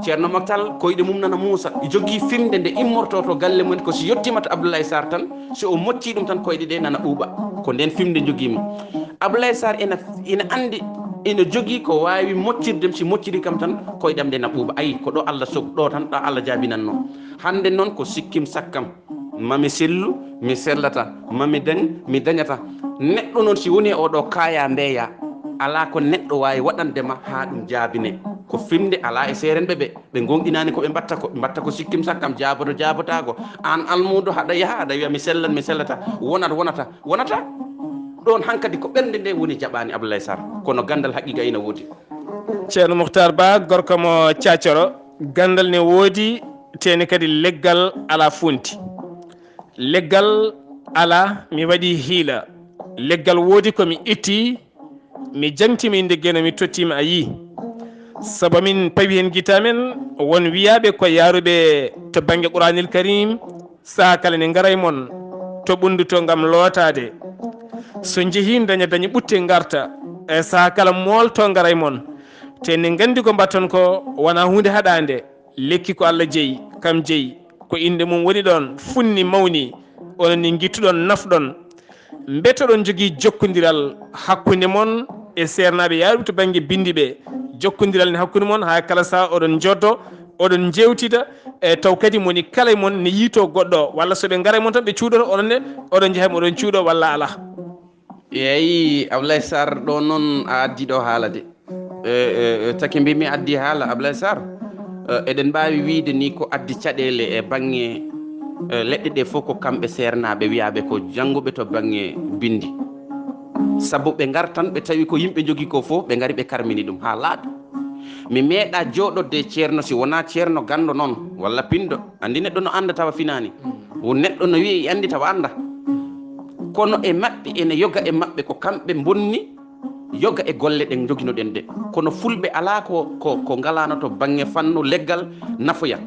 Ceerno Maktal, koyɗe mum nana muusa. Jogii fimde nde immorto to galle mum, ko si yettiima to Abdoulaye Sarr tan, si o moccii ɗum tan, koyɗe ɗe nana ɓuuɓa. Ko nden fimde jogii mo. Abdoulaye Sarr ina, ina anndi, ina jogii ko waawi moccirde, si mocciri kam tan, koyɗam ɗe na ɓuuɓa. Ayi, ko ɗo Allah sog-, ɗo tan, ɗo Allah jaabinannoo. Hannde noon ko sikkim sakkam. Mami sellu, mi sellata. Mami dañ, mi dañata. Neɗɗo noon, si woni e oɗo kaaya mbeeya, alaa ko neɗɗo waawi waɗande ma haa ɗum jaabine. Ko fimde alaa e seerenɓe ɓe. Ɓe ngoonɗinaani ko ɓe mbatta ko, ɓe mbatta ko sikkim sakkam, jaaboto jaabotaako. Aan almuudo haɗa yaha, aɗa wiya mi sellan, mi sellata. Wonat, wonata, wonata. Ɗoon hankadi ko ɓernde nde woni jaɓaani Abdoulaye Sarr. Kono ganndal haqiqa ina woodi. Ceerno Muhtar Ba, gorko mo Caacoro, ganndal ne woodi, teeni kadi leggal alaa funti. Leggal alaa, mi waɗi hiila. Leggal woodi ko mi itti, mi jaŋti mi innde Geno, mi totti mi a yii. Sabu min pawi heen gite amen, won wiyaaɓe ko yaaruɓe to bannge Quraanil Kariim, sahaa kala ne ngara e mon to ɓunndu to ngam lootaade. So njehii daña daña ɓutte ngarta, e sahaa kala moolto ngara e mon. Te ne nganndi ko mbatton ko wonaa huunde haɗaande. Lekki ko Allah jeyi, kam jeyi, ko innde mum woni ɗoon, funni mawni, onon ni ngittuɗon nafɗon. Mbetoɗon jogii jokkondiral hakkunde mon e seernaaɓe yaaruɓe to bannge binndi ɓe. Jokkondiral ne hakkunde mon haa kala sahaa oɗon njoddo, oɗon njeewtida, e taw kadi moni kala e mon ne yiito goɗɗo o, walla so ɓe ngara e mon tan ɓe cuuɗoto, oɗon ne oɗon njeha e mo oɗon cuuɗo walla alaa? Eeyi, Ablaye Sarr, ɗo noon a addi ɗo haala de. E, e, e, taki mbimi addi haala, Ablaye Sarr. E, eɗen mbaawi wiyde ni ko addi caɗeele e baŋŋe, e, leɗɗe ɗe fof ko kamɓe seernaaɓe wiyaaɓe ko jannguɓe to baŋŋe binndi. Sabu ɓe ngar tan ɓe tawi ko yimɓe njogii ko fof, ɓe ngari ɓe karmini ɗum haa laaɓi. Mi meeɗa jooɗodde e ceerno si wonaa ceerno ganndo noon, walla pinɗo. Anndi neɗɗo no annda tawa finaani. Wo neɗɗo no wiya e anndi tawa annda. Kono e maɓɓe ene yoga e maɓɓe ko kamɓe mbonni yoga e golle ɗe njoginoɗen ɗe. Kono fulɓe alaa ko, ko, ko ngalaano to baŋŋe fannu leggal nafoya.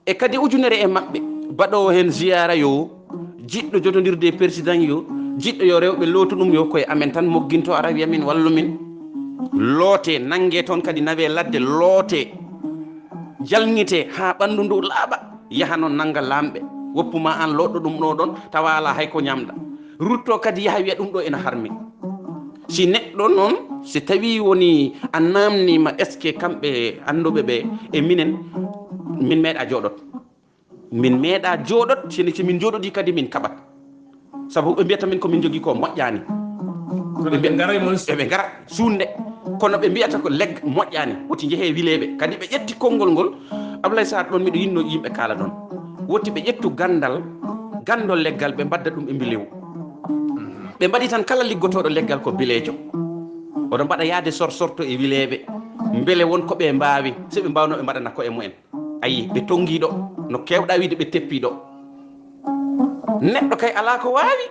E kadi ujunere e maɓɓe, baɗoowo heen ziyaara yo, jiɗɗo jotondirde e président yo, jiɗɗo yo rewɓe lootu ɗum yo, koye amen tan mogginto ara wiya min wallu min. Loote, nannge toon kadi nawe ladde, loote, jalŋite haa ɓanndu ndu laaɓa, yaha noon nannga laamɓe, woppu ma aan looɗɗo ɗum ɗo ɗoon, tawa alaa hay ko ñaamɗa. Rutto kadi yaha wiya ɗum ɗo ena harmi. Si neɗɗo noon, si tawii woni a naamniima, est-ce que kamɓe annduɓe ɓe e minen, min meeɗa jooɗot? Min meeɗa jooɗot, si si min njooɗodii kadi min kaɓat. Sabu ɓe mbiyata min ko min njogii ko moƴƴaani. Kono ɓe ngara e mon. Eɓe ngara suunde. Kono ɓe mbiyata ko leggal moƴƴaani. Woti njehee wileeɓe. Kadi ɓe ƴetti konngol ngol. Ablaye Sarr, ɗoon miɗo yiɗnoo yimɓe kaala ɗoon. Woti ɓe ƴettu ganndal, ganndol leggal, ɓe mbadda ɗum e mbilewu. Ɓe mbaɗi tan kala liggotooɗo leggal ko bileejo. Oɗo mbaɗa yaade sorsorto e wileeɓe. Mbele won ko ɓe mbaawi, so ɓe mbaawno ɓe mbaɗana koye mumen. Ayi, ɓe tonngiiɗo, no keewɗa wiide ɓe teppiiɗo. Neɗɗo kay alaa ko waawi.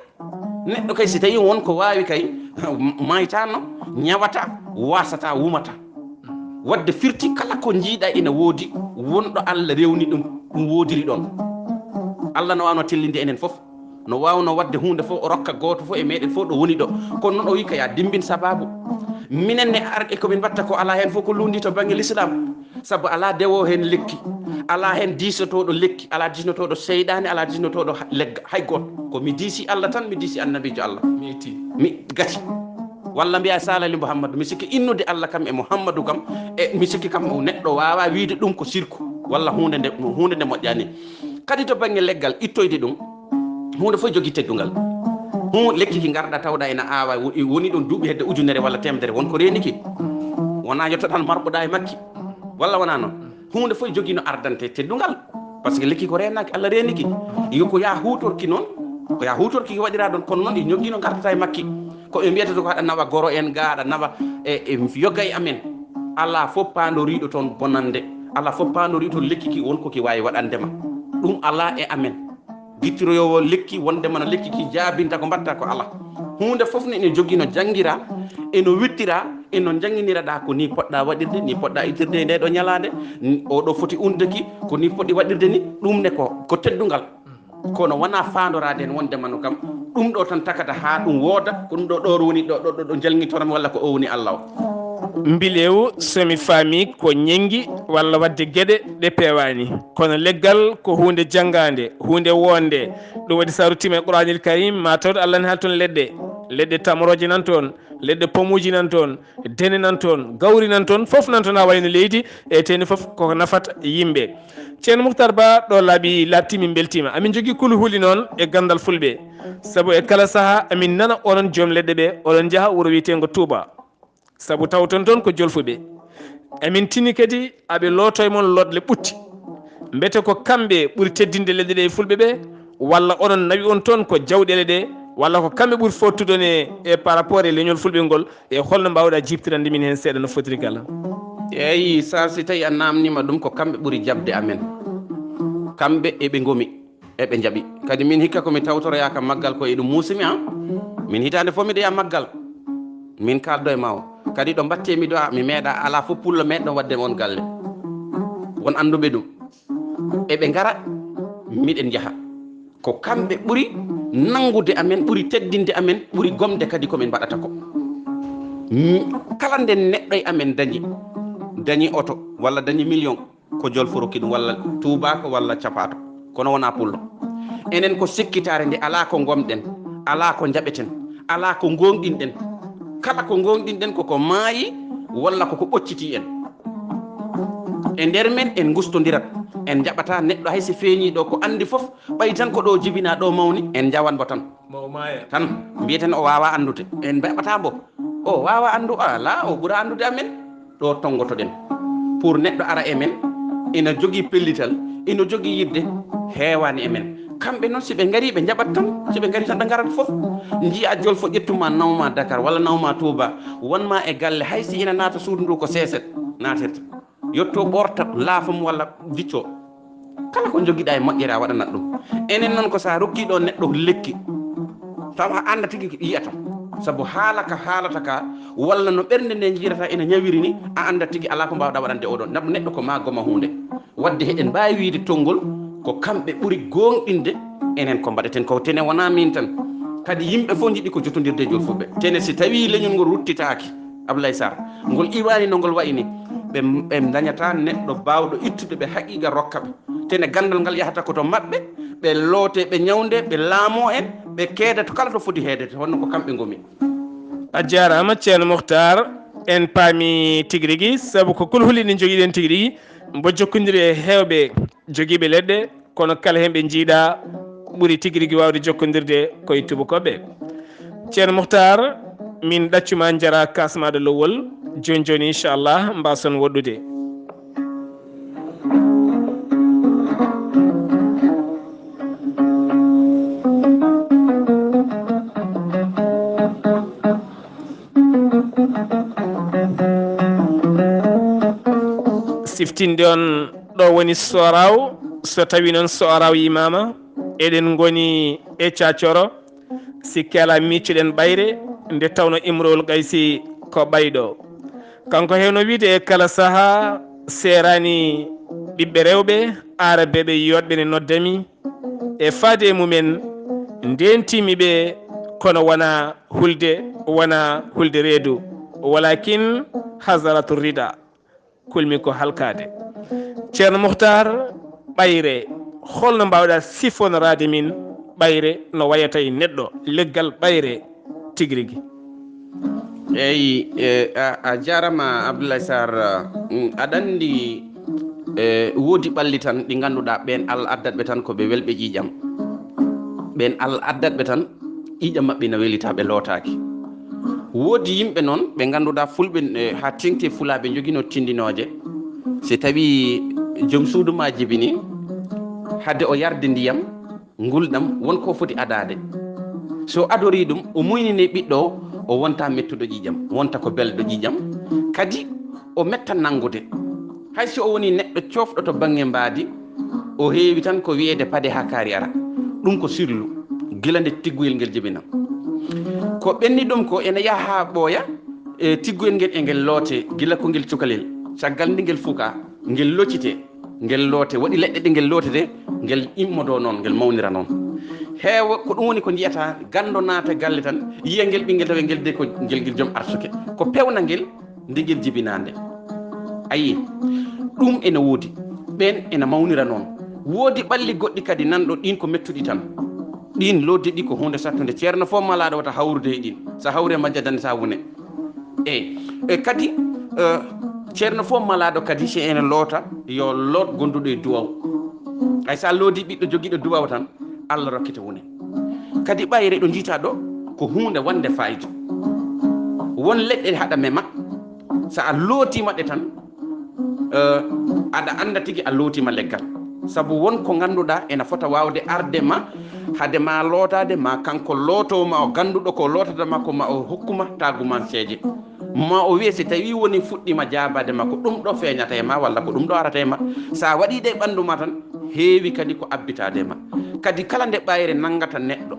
Neɗɗo kay, si tawii won ko waawi kay, maytaano, ñawata, waasata, wumata. Wadde firti kala ko njiiɗa ina woodi, wonɗo Allah rewni ɗum, ɗum woodiri ɗon. Allah no waawno tellinde enen fof, no waawno wadde huunde fof, o rokka gooto fof e meɗen fof ɗo woni ɗo. Kono noon o wi ka ya dimbin sababu. Minen ne arɗe ko min mbatta ko alaa heen fof ko lundi to bannge l'islam. Sabu alaa dewo heen lekki, alaa heen diisotooɗo lekki, alaa diisnotooɗo seyɗaane, alaa diisnotooɗo ha-, legga, hay gooto. Ko mi diisi Allah tan, mi diisi annabiijo Allah. Mi itti. Mi gati. Walla mbiya Saalali Muhammadu, mi sikki innude Allah kam e Muhammadu kam, e mi sikki kam neɗɗo waawaa wiyde ɗum ko sirku, walla huunde nde, huunde nde moƴƴaani. Kadi to bannge leggal, ittoyde ɗum, huunde fof jogii teddungal. Huu lekki ki ngarɗa tawɗa ena aawa, wo-, woni ɗon duuɓi hedde ujunere walla teemedere, won ko reeni ki. Wonaa yetto tan marɓuɗaa e makki, walla wonaa noon? Huunde fof jogii no ardante teddungal. Par ce que lekki ko reenaaki, Allah reeni ki. Yo ko yaa huutorki noon, ko yaa huutorki ki waɗiraa ɗoon, kono noon ɗi jogii no ngartata e makki. Ko ɓe mbiyata ko haɗa nawa goro en, ga aɗa nawa e, e yoga e amen. Alaa fof paandoriiɗo toon bonannde. Alaa fof paandoriiɗo toon lekki ki won ko ki waawi waɗande ma. Ɗum alaa e amen. Gittiroyoowo lekki, wondema no lekki ki jaabinta ko mbaɗta ko alaa. Huunde fof ne ene jogii no janngiraa, e no wittiraa, e no njannginiraɗaa ko nii poɗɗaa waɗirde, nii poɗɗaa ittirde e ndee ɗoo ñalaande, n-, oo ɗoo foti unde ki, ko nii poɗɗi waɗirde ni, ɗum ne ko, ko teddungal. Kono wonaa faandoraade heen wondema no kam, ɗum ɗoo tan takata haa ɗum wooda, ko ɗum ɗoo ɗoor woni ɗo, ɗo, ɗo, ɗo njalngitormi walla ko o woni Allah o. Mbilewu, so mi faami, ko ñenngi walla waɗde geɗe ɗe peewaani. Kono leggal ko huunde janngaande, huunde woonde. Ɗum waɗi so a ruttiima e Quraanil Karim, ma tawde Allah ne haali toon leɗɗe. Leɗɗe tamorooje nan toon, leɗɗe pomuuji nan toon, dene nan toon, gawri nan toon, fof nan toon haa wayno leydi, e teeni fof koko nafata yimɓe. Ceerno Muhtar Ba, ɗo laaɓi laaɓti, min mbeltiima. Amin njogii kulhuli noon e ganndal fulɓe. Sabu e kala sahaa, amin nana onon joom leɗɗe ɓe, oɗon njaha wuro wiyeteengo Touba. Sabu tawton toon ko jolfuɓe. Emin tini kadi aɓe looto e mon looɗle ɓutti. Mbete ko kamɓe ɓuri teddinde leɗɗe ɗe e fulɓe ɓe, walla onon nawi on toon ko jawɗeele ɗe, walla ko kamɓe ɓuri fooɗtude on e, e par rapport e leñol fulɓe ngol, e holno mbaawɗa jiibtirande min heen seeɗa no fotiri kala? Eeyi, Sar, si tawii a naamniima ɗum, ko kamɓe ɓuri jaɓde amen. Kamɓe eɓe ngomi. Eɓe njaɓi. Kadi min hikka ko mi tawtoroyaa ka maggal ko e ɗum muusimi, a? Min hitaande fof miɗo yaha maggal. Min kaaldo e ma o. Kadi ɗo mbattee mi ɗo, a, mi meeɗa, alaa fof pullo meeɗɗo waɗde e on galle. Won annduɓe ɗum. Eɓe ngara, miɗen njaha. Ko kamɓe ɓuri nanngude amen, ɓuri teddinde amen, ɓuri gomde kadi ko min mbaɗata ko. Mi, kala nde neɗɗo e amen dañi, dañi oto walla dañi million, ko jolfo rokki ɗum, walla tuubaako, walla capaato, kono wonaa pullo. Enen ko sikkitaare nde alaa ko ngomɗen, alaa ko njaɓeten, alaa ko ngoongɗinɗen. Kala ko ngoongɗinɗen koko maayi, walla koko ɓoccitii en. E nder men, en ngustondirat, en njaɓataa neɗɗo hay si feeñii ɗo ko anndi fof, ɓay tan ko ɗo jibinaa, ɗo mawni, en njawan mbo tan. Mo o maaya. Tan mbiyeten o waawaa anndude. En mbaɗata mbo. O waawaa anndu, alaa, o ɓura anndude amen. Ɗo tonngotoɗen. Pour neɗɗo ara e men, ina jogii pellital, ina jogii yiɗde, heewaani e men. Kamɓe noon, si ɓe ngarii, ɓe njaɓat tan. Si ɓe ngarii tan, ɓe ngarat fof. Njiya jolfo ƴettuma, nawma Dakar, walla nawma Touba, wonma e galle, hay si ina naata suudu ndu ko seeset naatirta. Yotto ɓorta laafam walla dicco. Kala ko njogiɗaa e moƴƴere a waɗanat ɗum. Enen noon ko so a rokkii ɗo neɗɗo lekki, tawa a annda tigi ko yiyata. Sabu haala ka haalata ka, walla no ɓernde nde njiyata ina ñawiri ni, a annda tigi alaa ko mbaawɗaa waɗande oɗon. Sabu neɗɗo ko maa goma huunde. Waɗde heɗen mbaawi wiyde tonngol ko kamɓe ɓuri gooŋɗinde enen ko mbaɗeten ko. Tene wonaa min tan. Kadi yimɓe fof njiɗi ko jotondirde e jolfuɓe. Tene si tawii leñol ngol ruttitaaki, Ablaye Sarr, ngol iwaani no ngol wayi ni, ɓe, ɓe ndañataa neɗɗo baawɗo ittude ɓe haqiiqa rokka ɓe. Tene ganndal ngal yahata ko to maɓɓe, ɓe loote, ɓe ñawnde, ɓe laamoo en, ɓe keeda to kala to foti heedete, honno ko kamɓe ngomi. A jaaraama, Ceerno Muhtar. En paami tigi rigi, sabu ko kulhuli ɗi njogiɗen tigi rigi, mbo jokkondiri e heewɓe jogiiɓe leɗɗe, kono kala heen ɓe njiiɗa ɓuri tigi rigi waawde jokkondirde ko e tuubakooɓe. Ceerno Muhtar, min ɗaccuma, njara, kaasmaɗo lowol. Jooni jooni, inchallah, mbaason woɗɗude. Iftinde on ɗo woni Soraw, so tawi noon Soraw yimaama, eɗen ngoni e Cacoro. Si kala miccuɗen Ɓayre, nde tawno Imrowol Qaysi ko ɓayɗo. Kanko hewno wiide e kala saha seerani ɓiɓɓe rewɓe aarabeeɓe yooɗɓe ne noddami e faade e mumen, ndentimi ɓe, kono wona hulde, wona hulde reedu, walakin hazaratu rida. Kulmi ko halkaade. Ceerno Muhtar, Ɓayre, holno mbaawɗa sifonoraade min Ɓayre no wayata e neɗɗo, leggal Ɓayre tigi rigi? Eyi, e, a, a jaarama Abdoulaye Sarr. Mm, aɗa anndi, e, woodi ɓalli tan ɗi ngannduɗaa ɓeen Allah addat ɓe tan ko ɓe welɓe ƴiiƴam. Ɓeen Allah addat ɓe tan ƴiiƴam maɓɓe ina welita, ɓe lootaaki. Woodi yimɓe noon ɓe ngannduɗaa fulɓe, e, haa teeŋti e fulaaɓe njoginoo tinndinooje. Si tawii joom suudu maa jibinii, hade o yarde ndiyam, ngulɗam, won ko foti adaade. So adorii ɗum, o muynini ɓiɗɗo o, o wonta mettuɗo ƴiiƴam, wonta ko belɗo ƴiiƴam. Kadi o metta nanngude. Hay si o wonii neɗɗo coofɗo to bannge mbaadi, o heewi tan ko wiyeede pade haa kaari ara. Ɗum ko sirlu, gila nde tigguyel ngel jibinaa. Ko ɓenni ɗum ko ena yaha haa ɓooya, e tigguyel ngel e ngel loote gila ko ngel cukalel. Caggal nde ngel fukaa, ngel loccitee, ngel loote, waɗi leɗɗe ɗe ngel lootete, ngel immodoo noon, ngel mawnira noon. Heewa ko ɗum woni ko njiyata, ganndo naata galle tan, yiya ngel ɓinngel tawi ngel de ko ngel, ngel joom arsuke. Ko peewna ngel nde ngel jibinaa nde. A yii, ɗum ena woodi. Ɓeen ena mawnira noon. Woodi ɓalli goɗɗi kadi nan ɗo, ɗiin ko mettuɗi tan. Ɗiin lootde ɗi ko huunde sattunde. Ceerno fof malaaɗo wata hawrude e ɗiin. So hawri e majjere daande so a wune. Eyi, e kadi, e, ceerno fof malaaɗo kadi si ene loota, yo loot gonduɗo e duwaw. Hay so a loodii ɓiɗɗo jogiiɗo duwaw tan, Allah rokkete wune. Kadi Ɓayre ɗo njiytaa ɗo ko huunde wonde faayiida. Won leɗɗe haɗa mema, so a lootiima ɗe tan, e, aɗa annda tigi a lootiima leggal. Sabu won ko ngannduɗaa ena fota waawde arde ma, hade ma lootaade, ma kanko lootoo ma, o gannduɗo ko lootata ma ko, ma o hokku ma taagumanseeje. Ma o wiye si tawii woni fuɗɗiima jaabaade ma, ko ɗum ɗo feeñata e ma, walla ko ɗum ɗo arata e ma. So a waɗii ɗe e ɓanndu ma tan, heewi kadi ko abbitaade e ma. Kadi kala nde Ɓayre nanngata neɗɗo,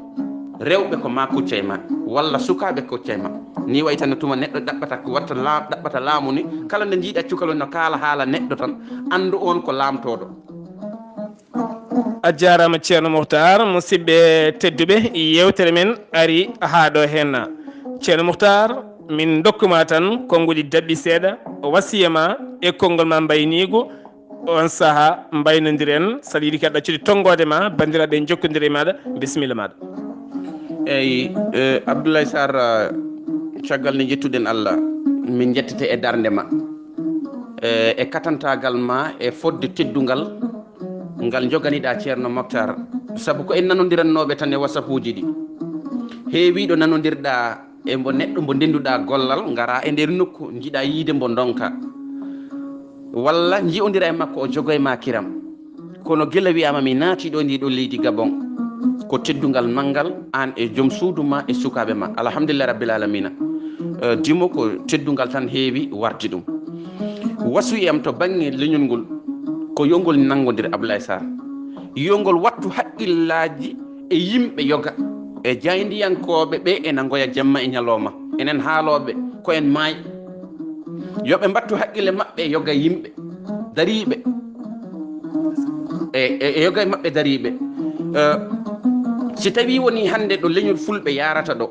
rewɓe ko ma kucca e ma, walla sukaaɓe kucca e ma. Ni wayi tan no tuma neɗɗo ɗaɓɓata ko watta laa-, ɗaɓɓata laamu ni, kala nde njiiɗa cukalo no kaala haala neɗɗo tan, anndu oon ko laamtooɗo. A jaaraama Ceerno Muhtar. Musidɓe tedduɓe, yeewtere men ari haa ɗo heen. Ceerno Muhtar, min ndokkuma tan konnguɗi daɓɓi seeɗa, wasiya ma e konngol ma mbayniigu, oon saha mbaynondiren, saɗa yiɗi kadi ɗaccude tonngoode ma, banndiraaɓe njokkondira e maaɗa, bisimilla maaɗa. Eyi, e, Abdoulaye Sarr, caggal nde njettuɗen Allah, min njettete e darnde ma, e, e katantaagal ma, e fodde teddungal ngal njoganiɗaa Ceerno Moktar. Sabu ko en nanondirannooɓe tan e WhatsAppuuji ɗi. Heewiiɗo nanondirɗaa e mbo neɗɗo mbo ndennduɗaa gollal, ngaraa e nder nokku, njiɗaa yiide mbo ndonkaa. Walla nji'ondira e makko, o jogo e ma kiram. Kono gila wiyaama mi naati ɗo, ndi ɗo leydi Gabon. Ko teddungal manngal, aan e joom suudu ma e sukaaɓe ma. Alhamdulillah Rabbil Alamina. Eh, dimo ko teddungal tan heewi warde ɗum. Wasiyam to bannge leñol ngol, ko yo ngol nanngondir Ablaye Sarr. Yo ngol wattu haqqillaaji e yimɓe yoga, e jaayndiyankooɓe ɓe ena ngoya jamma e ñalooma. Enen haalooɓe, ko en maay. Yo ɓe mbattu haqqille maɓɓe e yoga yimɓe, dariiɓe. E, e, e yoga e maɓɓe dariiɓe. Eh, si tawii wonii hannde ɗo leñol fulɓe yaarata ɗo,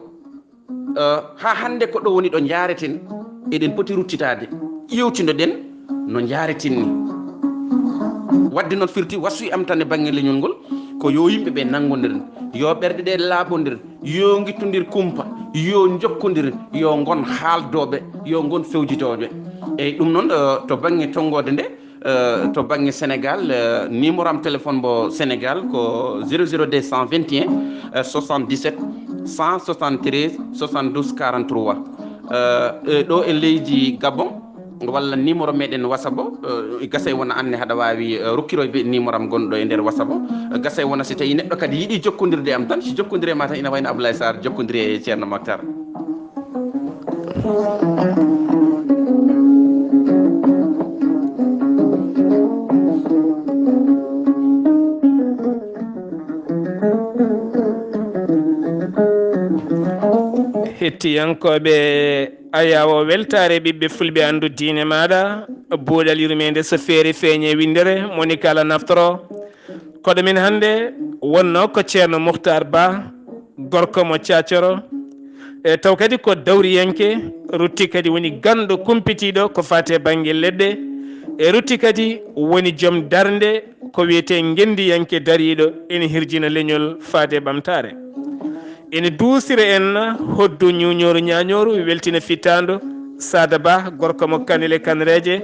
eh, haa hannde ko ɗo woni ɗo njaareten, eɗen poti ruttitaade, ƴeewtindo-ɗen no njaareten ni. Waɗde noon firti wasuy am tan e bannge leñol ngol, ko yo yimɓe ɓe nanngondir, yo ɓerɗe ɗe laaɓondir, yo ngittondir kumpa, yo njokkondir, yo ngon haaldooɓe, yo ngon fewjidooɓe. Eyi, ɗum noon, eh, to bannge tonngoode nde, eh, to bannge Sénégal, eh, numéro am téléphone mbo Sénégal ko zéro zéro deux cent vingt et un, eh, soixante-dix-sept, cent soixante-treize, soixante-douze, quarante-trois. Eh, eh, ɗo e leydi Gabon, walla numéro meɗen WhatsApp o, eh, gasay wona anne haɗa waawi, eh, rokkiroyde numéro am gonɗo e nder WhatsApp o. Eh, gasay wona si tawii neɗɗo kadi yiɗi jokkondirde e am tan, si jokkondire ma tan ina wayno Ablaye Sarr jokkondiri e Ceerno Maktar. Tiyankooɓe, ayaawo weltaare ɓiɓɓe fulɓe, anndu diine maaɗa, buuɗal yurmeende so feere feeñe winndere, moni kala naftoro. Koɗo min hannde wonnoo ko Ceerno Muhtaar Ba, gorko mo Caacoro, e taw kadi ko dawriyanke, rutti kadi woni ganndo kumpitiiɗo ko faati e bannge leɗɗe, e rutti kadi woni joom darnde ko wiyetee ngenndiyanke dariiɗo ene hirjina leñol faade ɓamtaare. Ene duusira en hoddu ñuuñooru ñaañooru, weltina fittaandu Saada Ba, gorko mo Kanel e Kanreeje,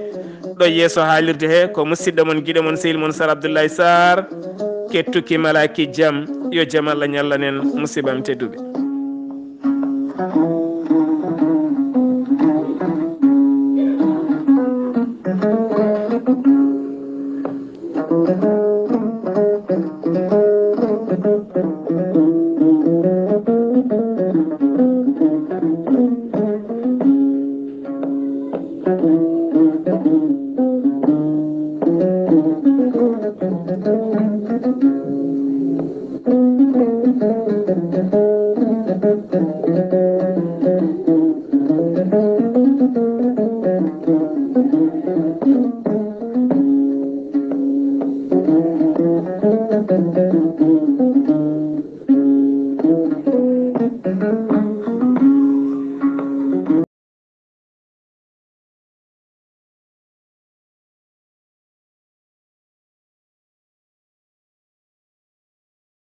ɗo yeeso haalirde he ko musidɗo mon, giɗo mon, sehil mon Sar Abdoulaye Sarr. Kettuki malaaki jam, yo jam Allah ñallan en, musidɓam tedduɓe.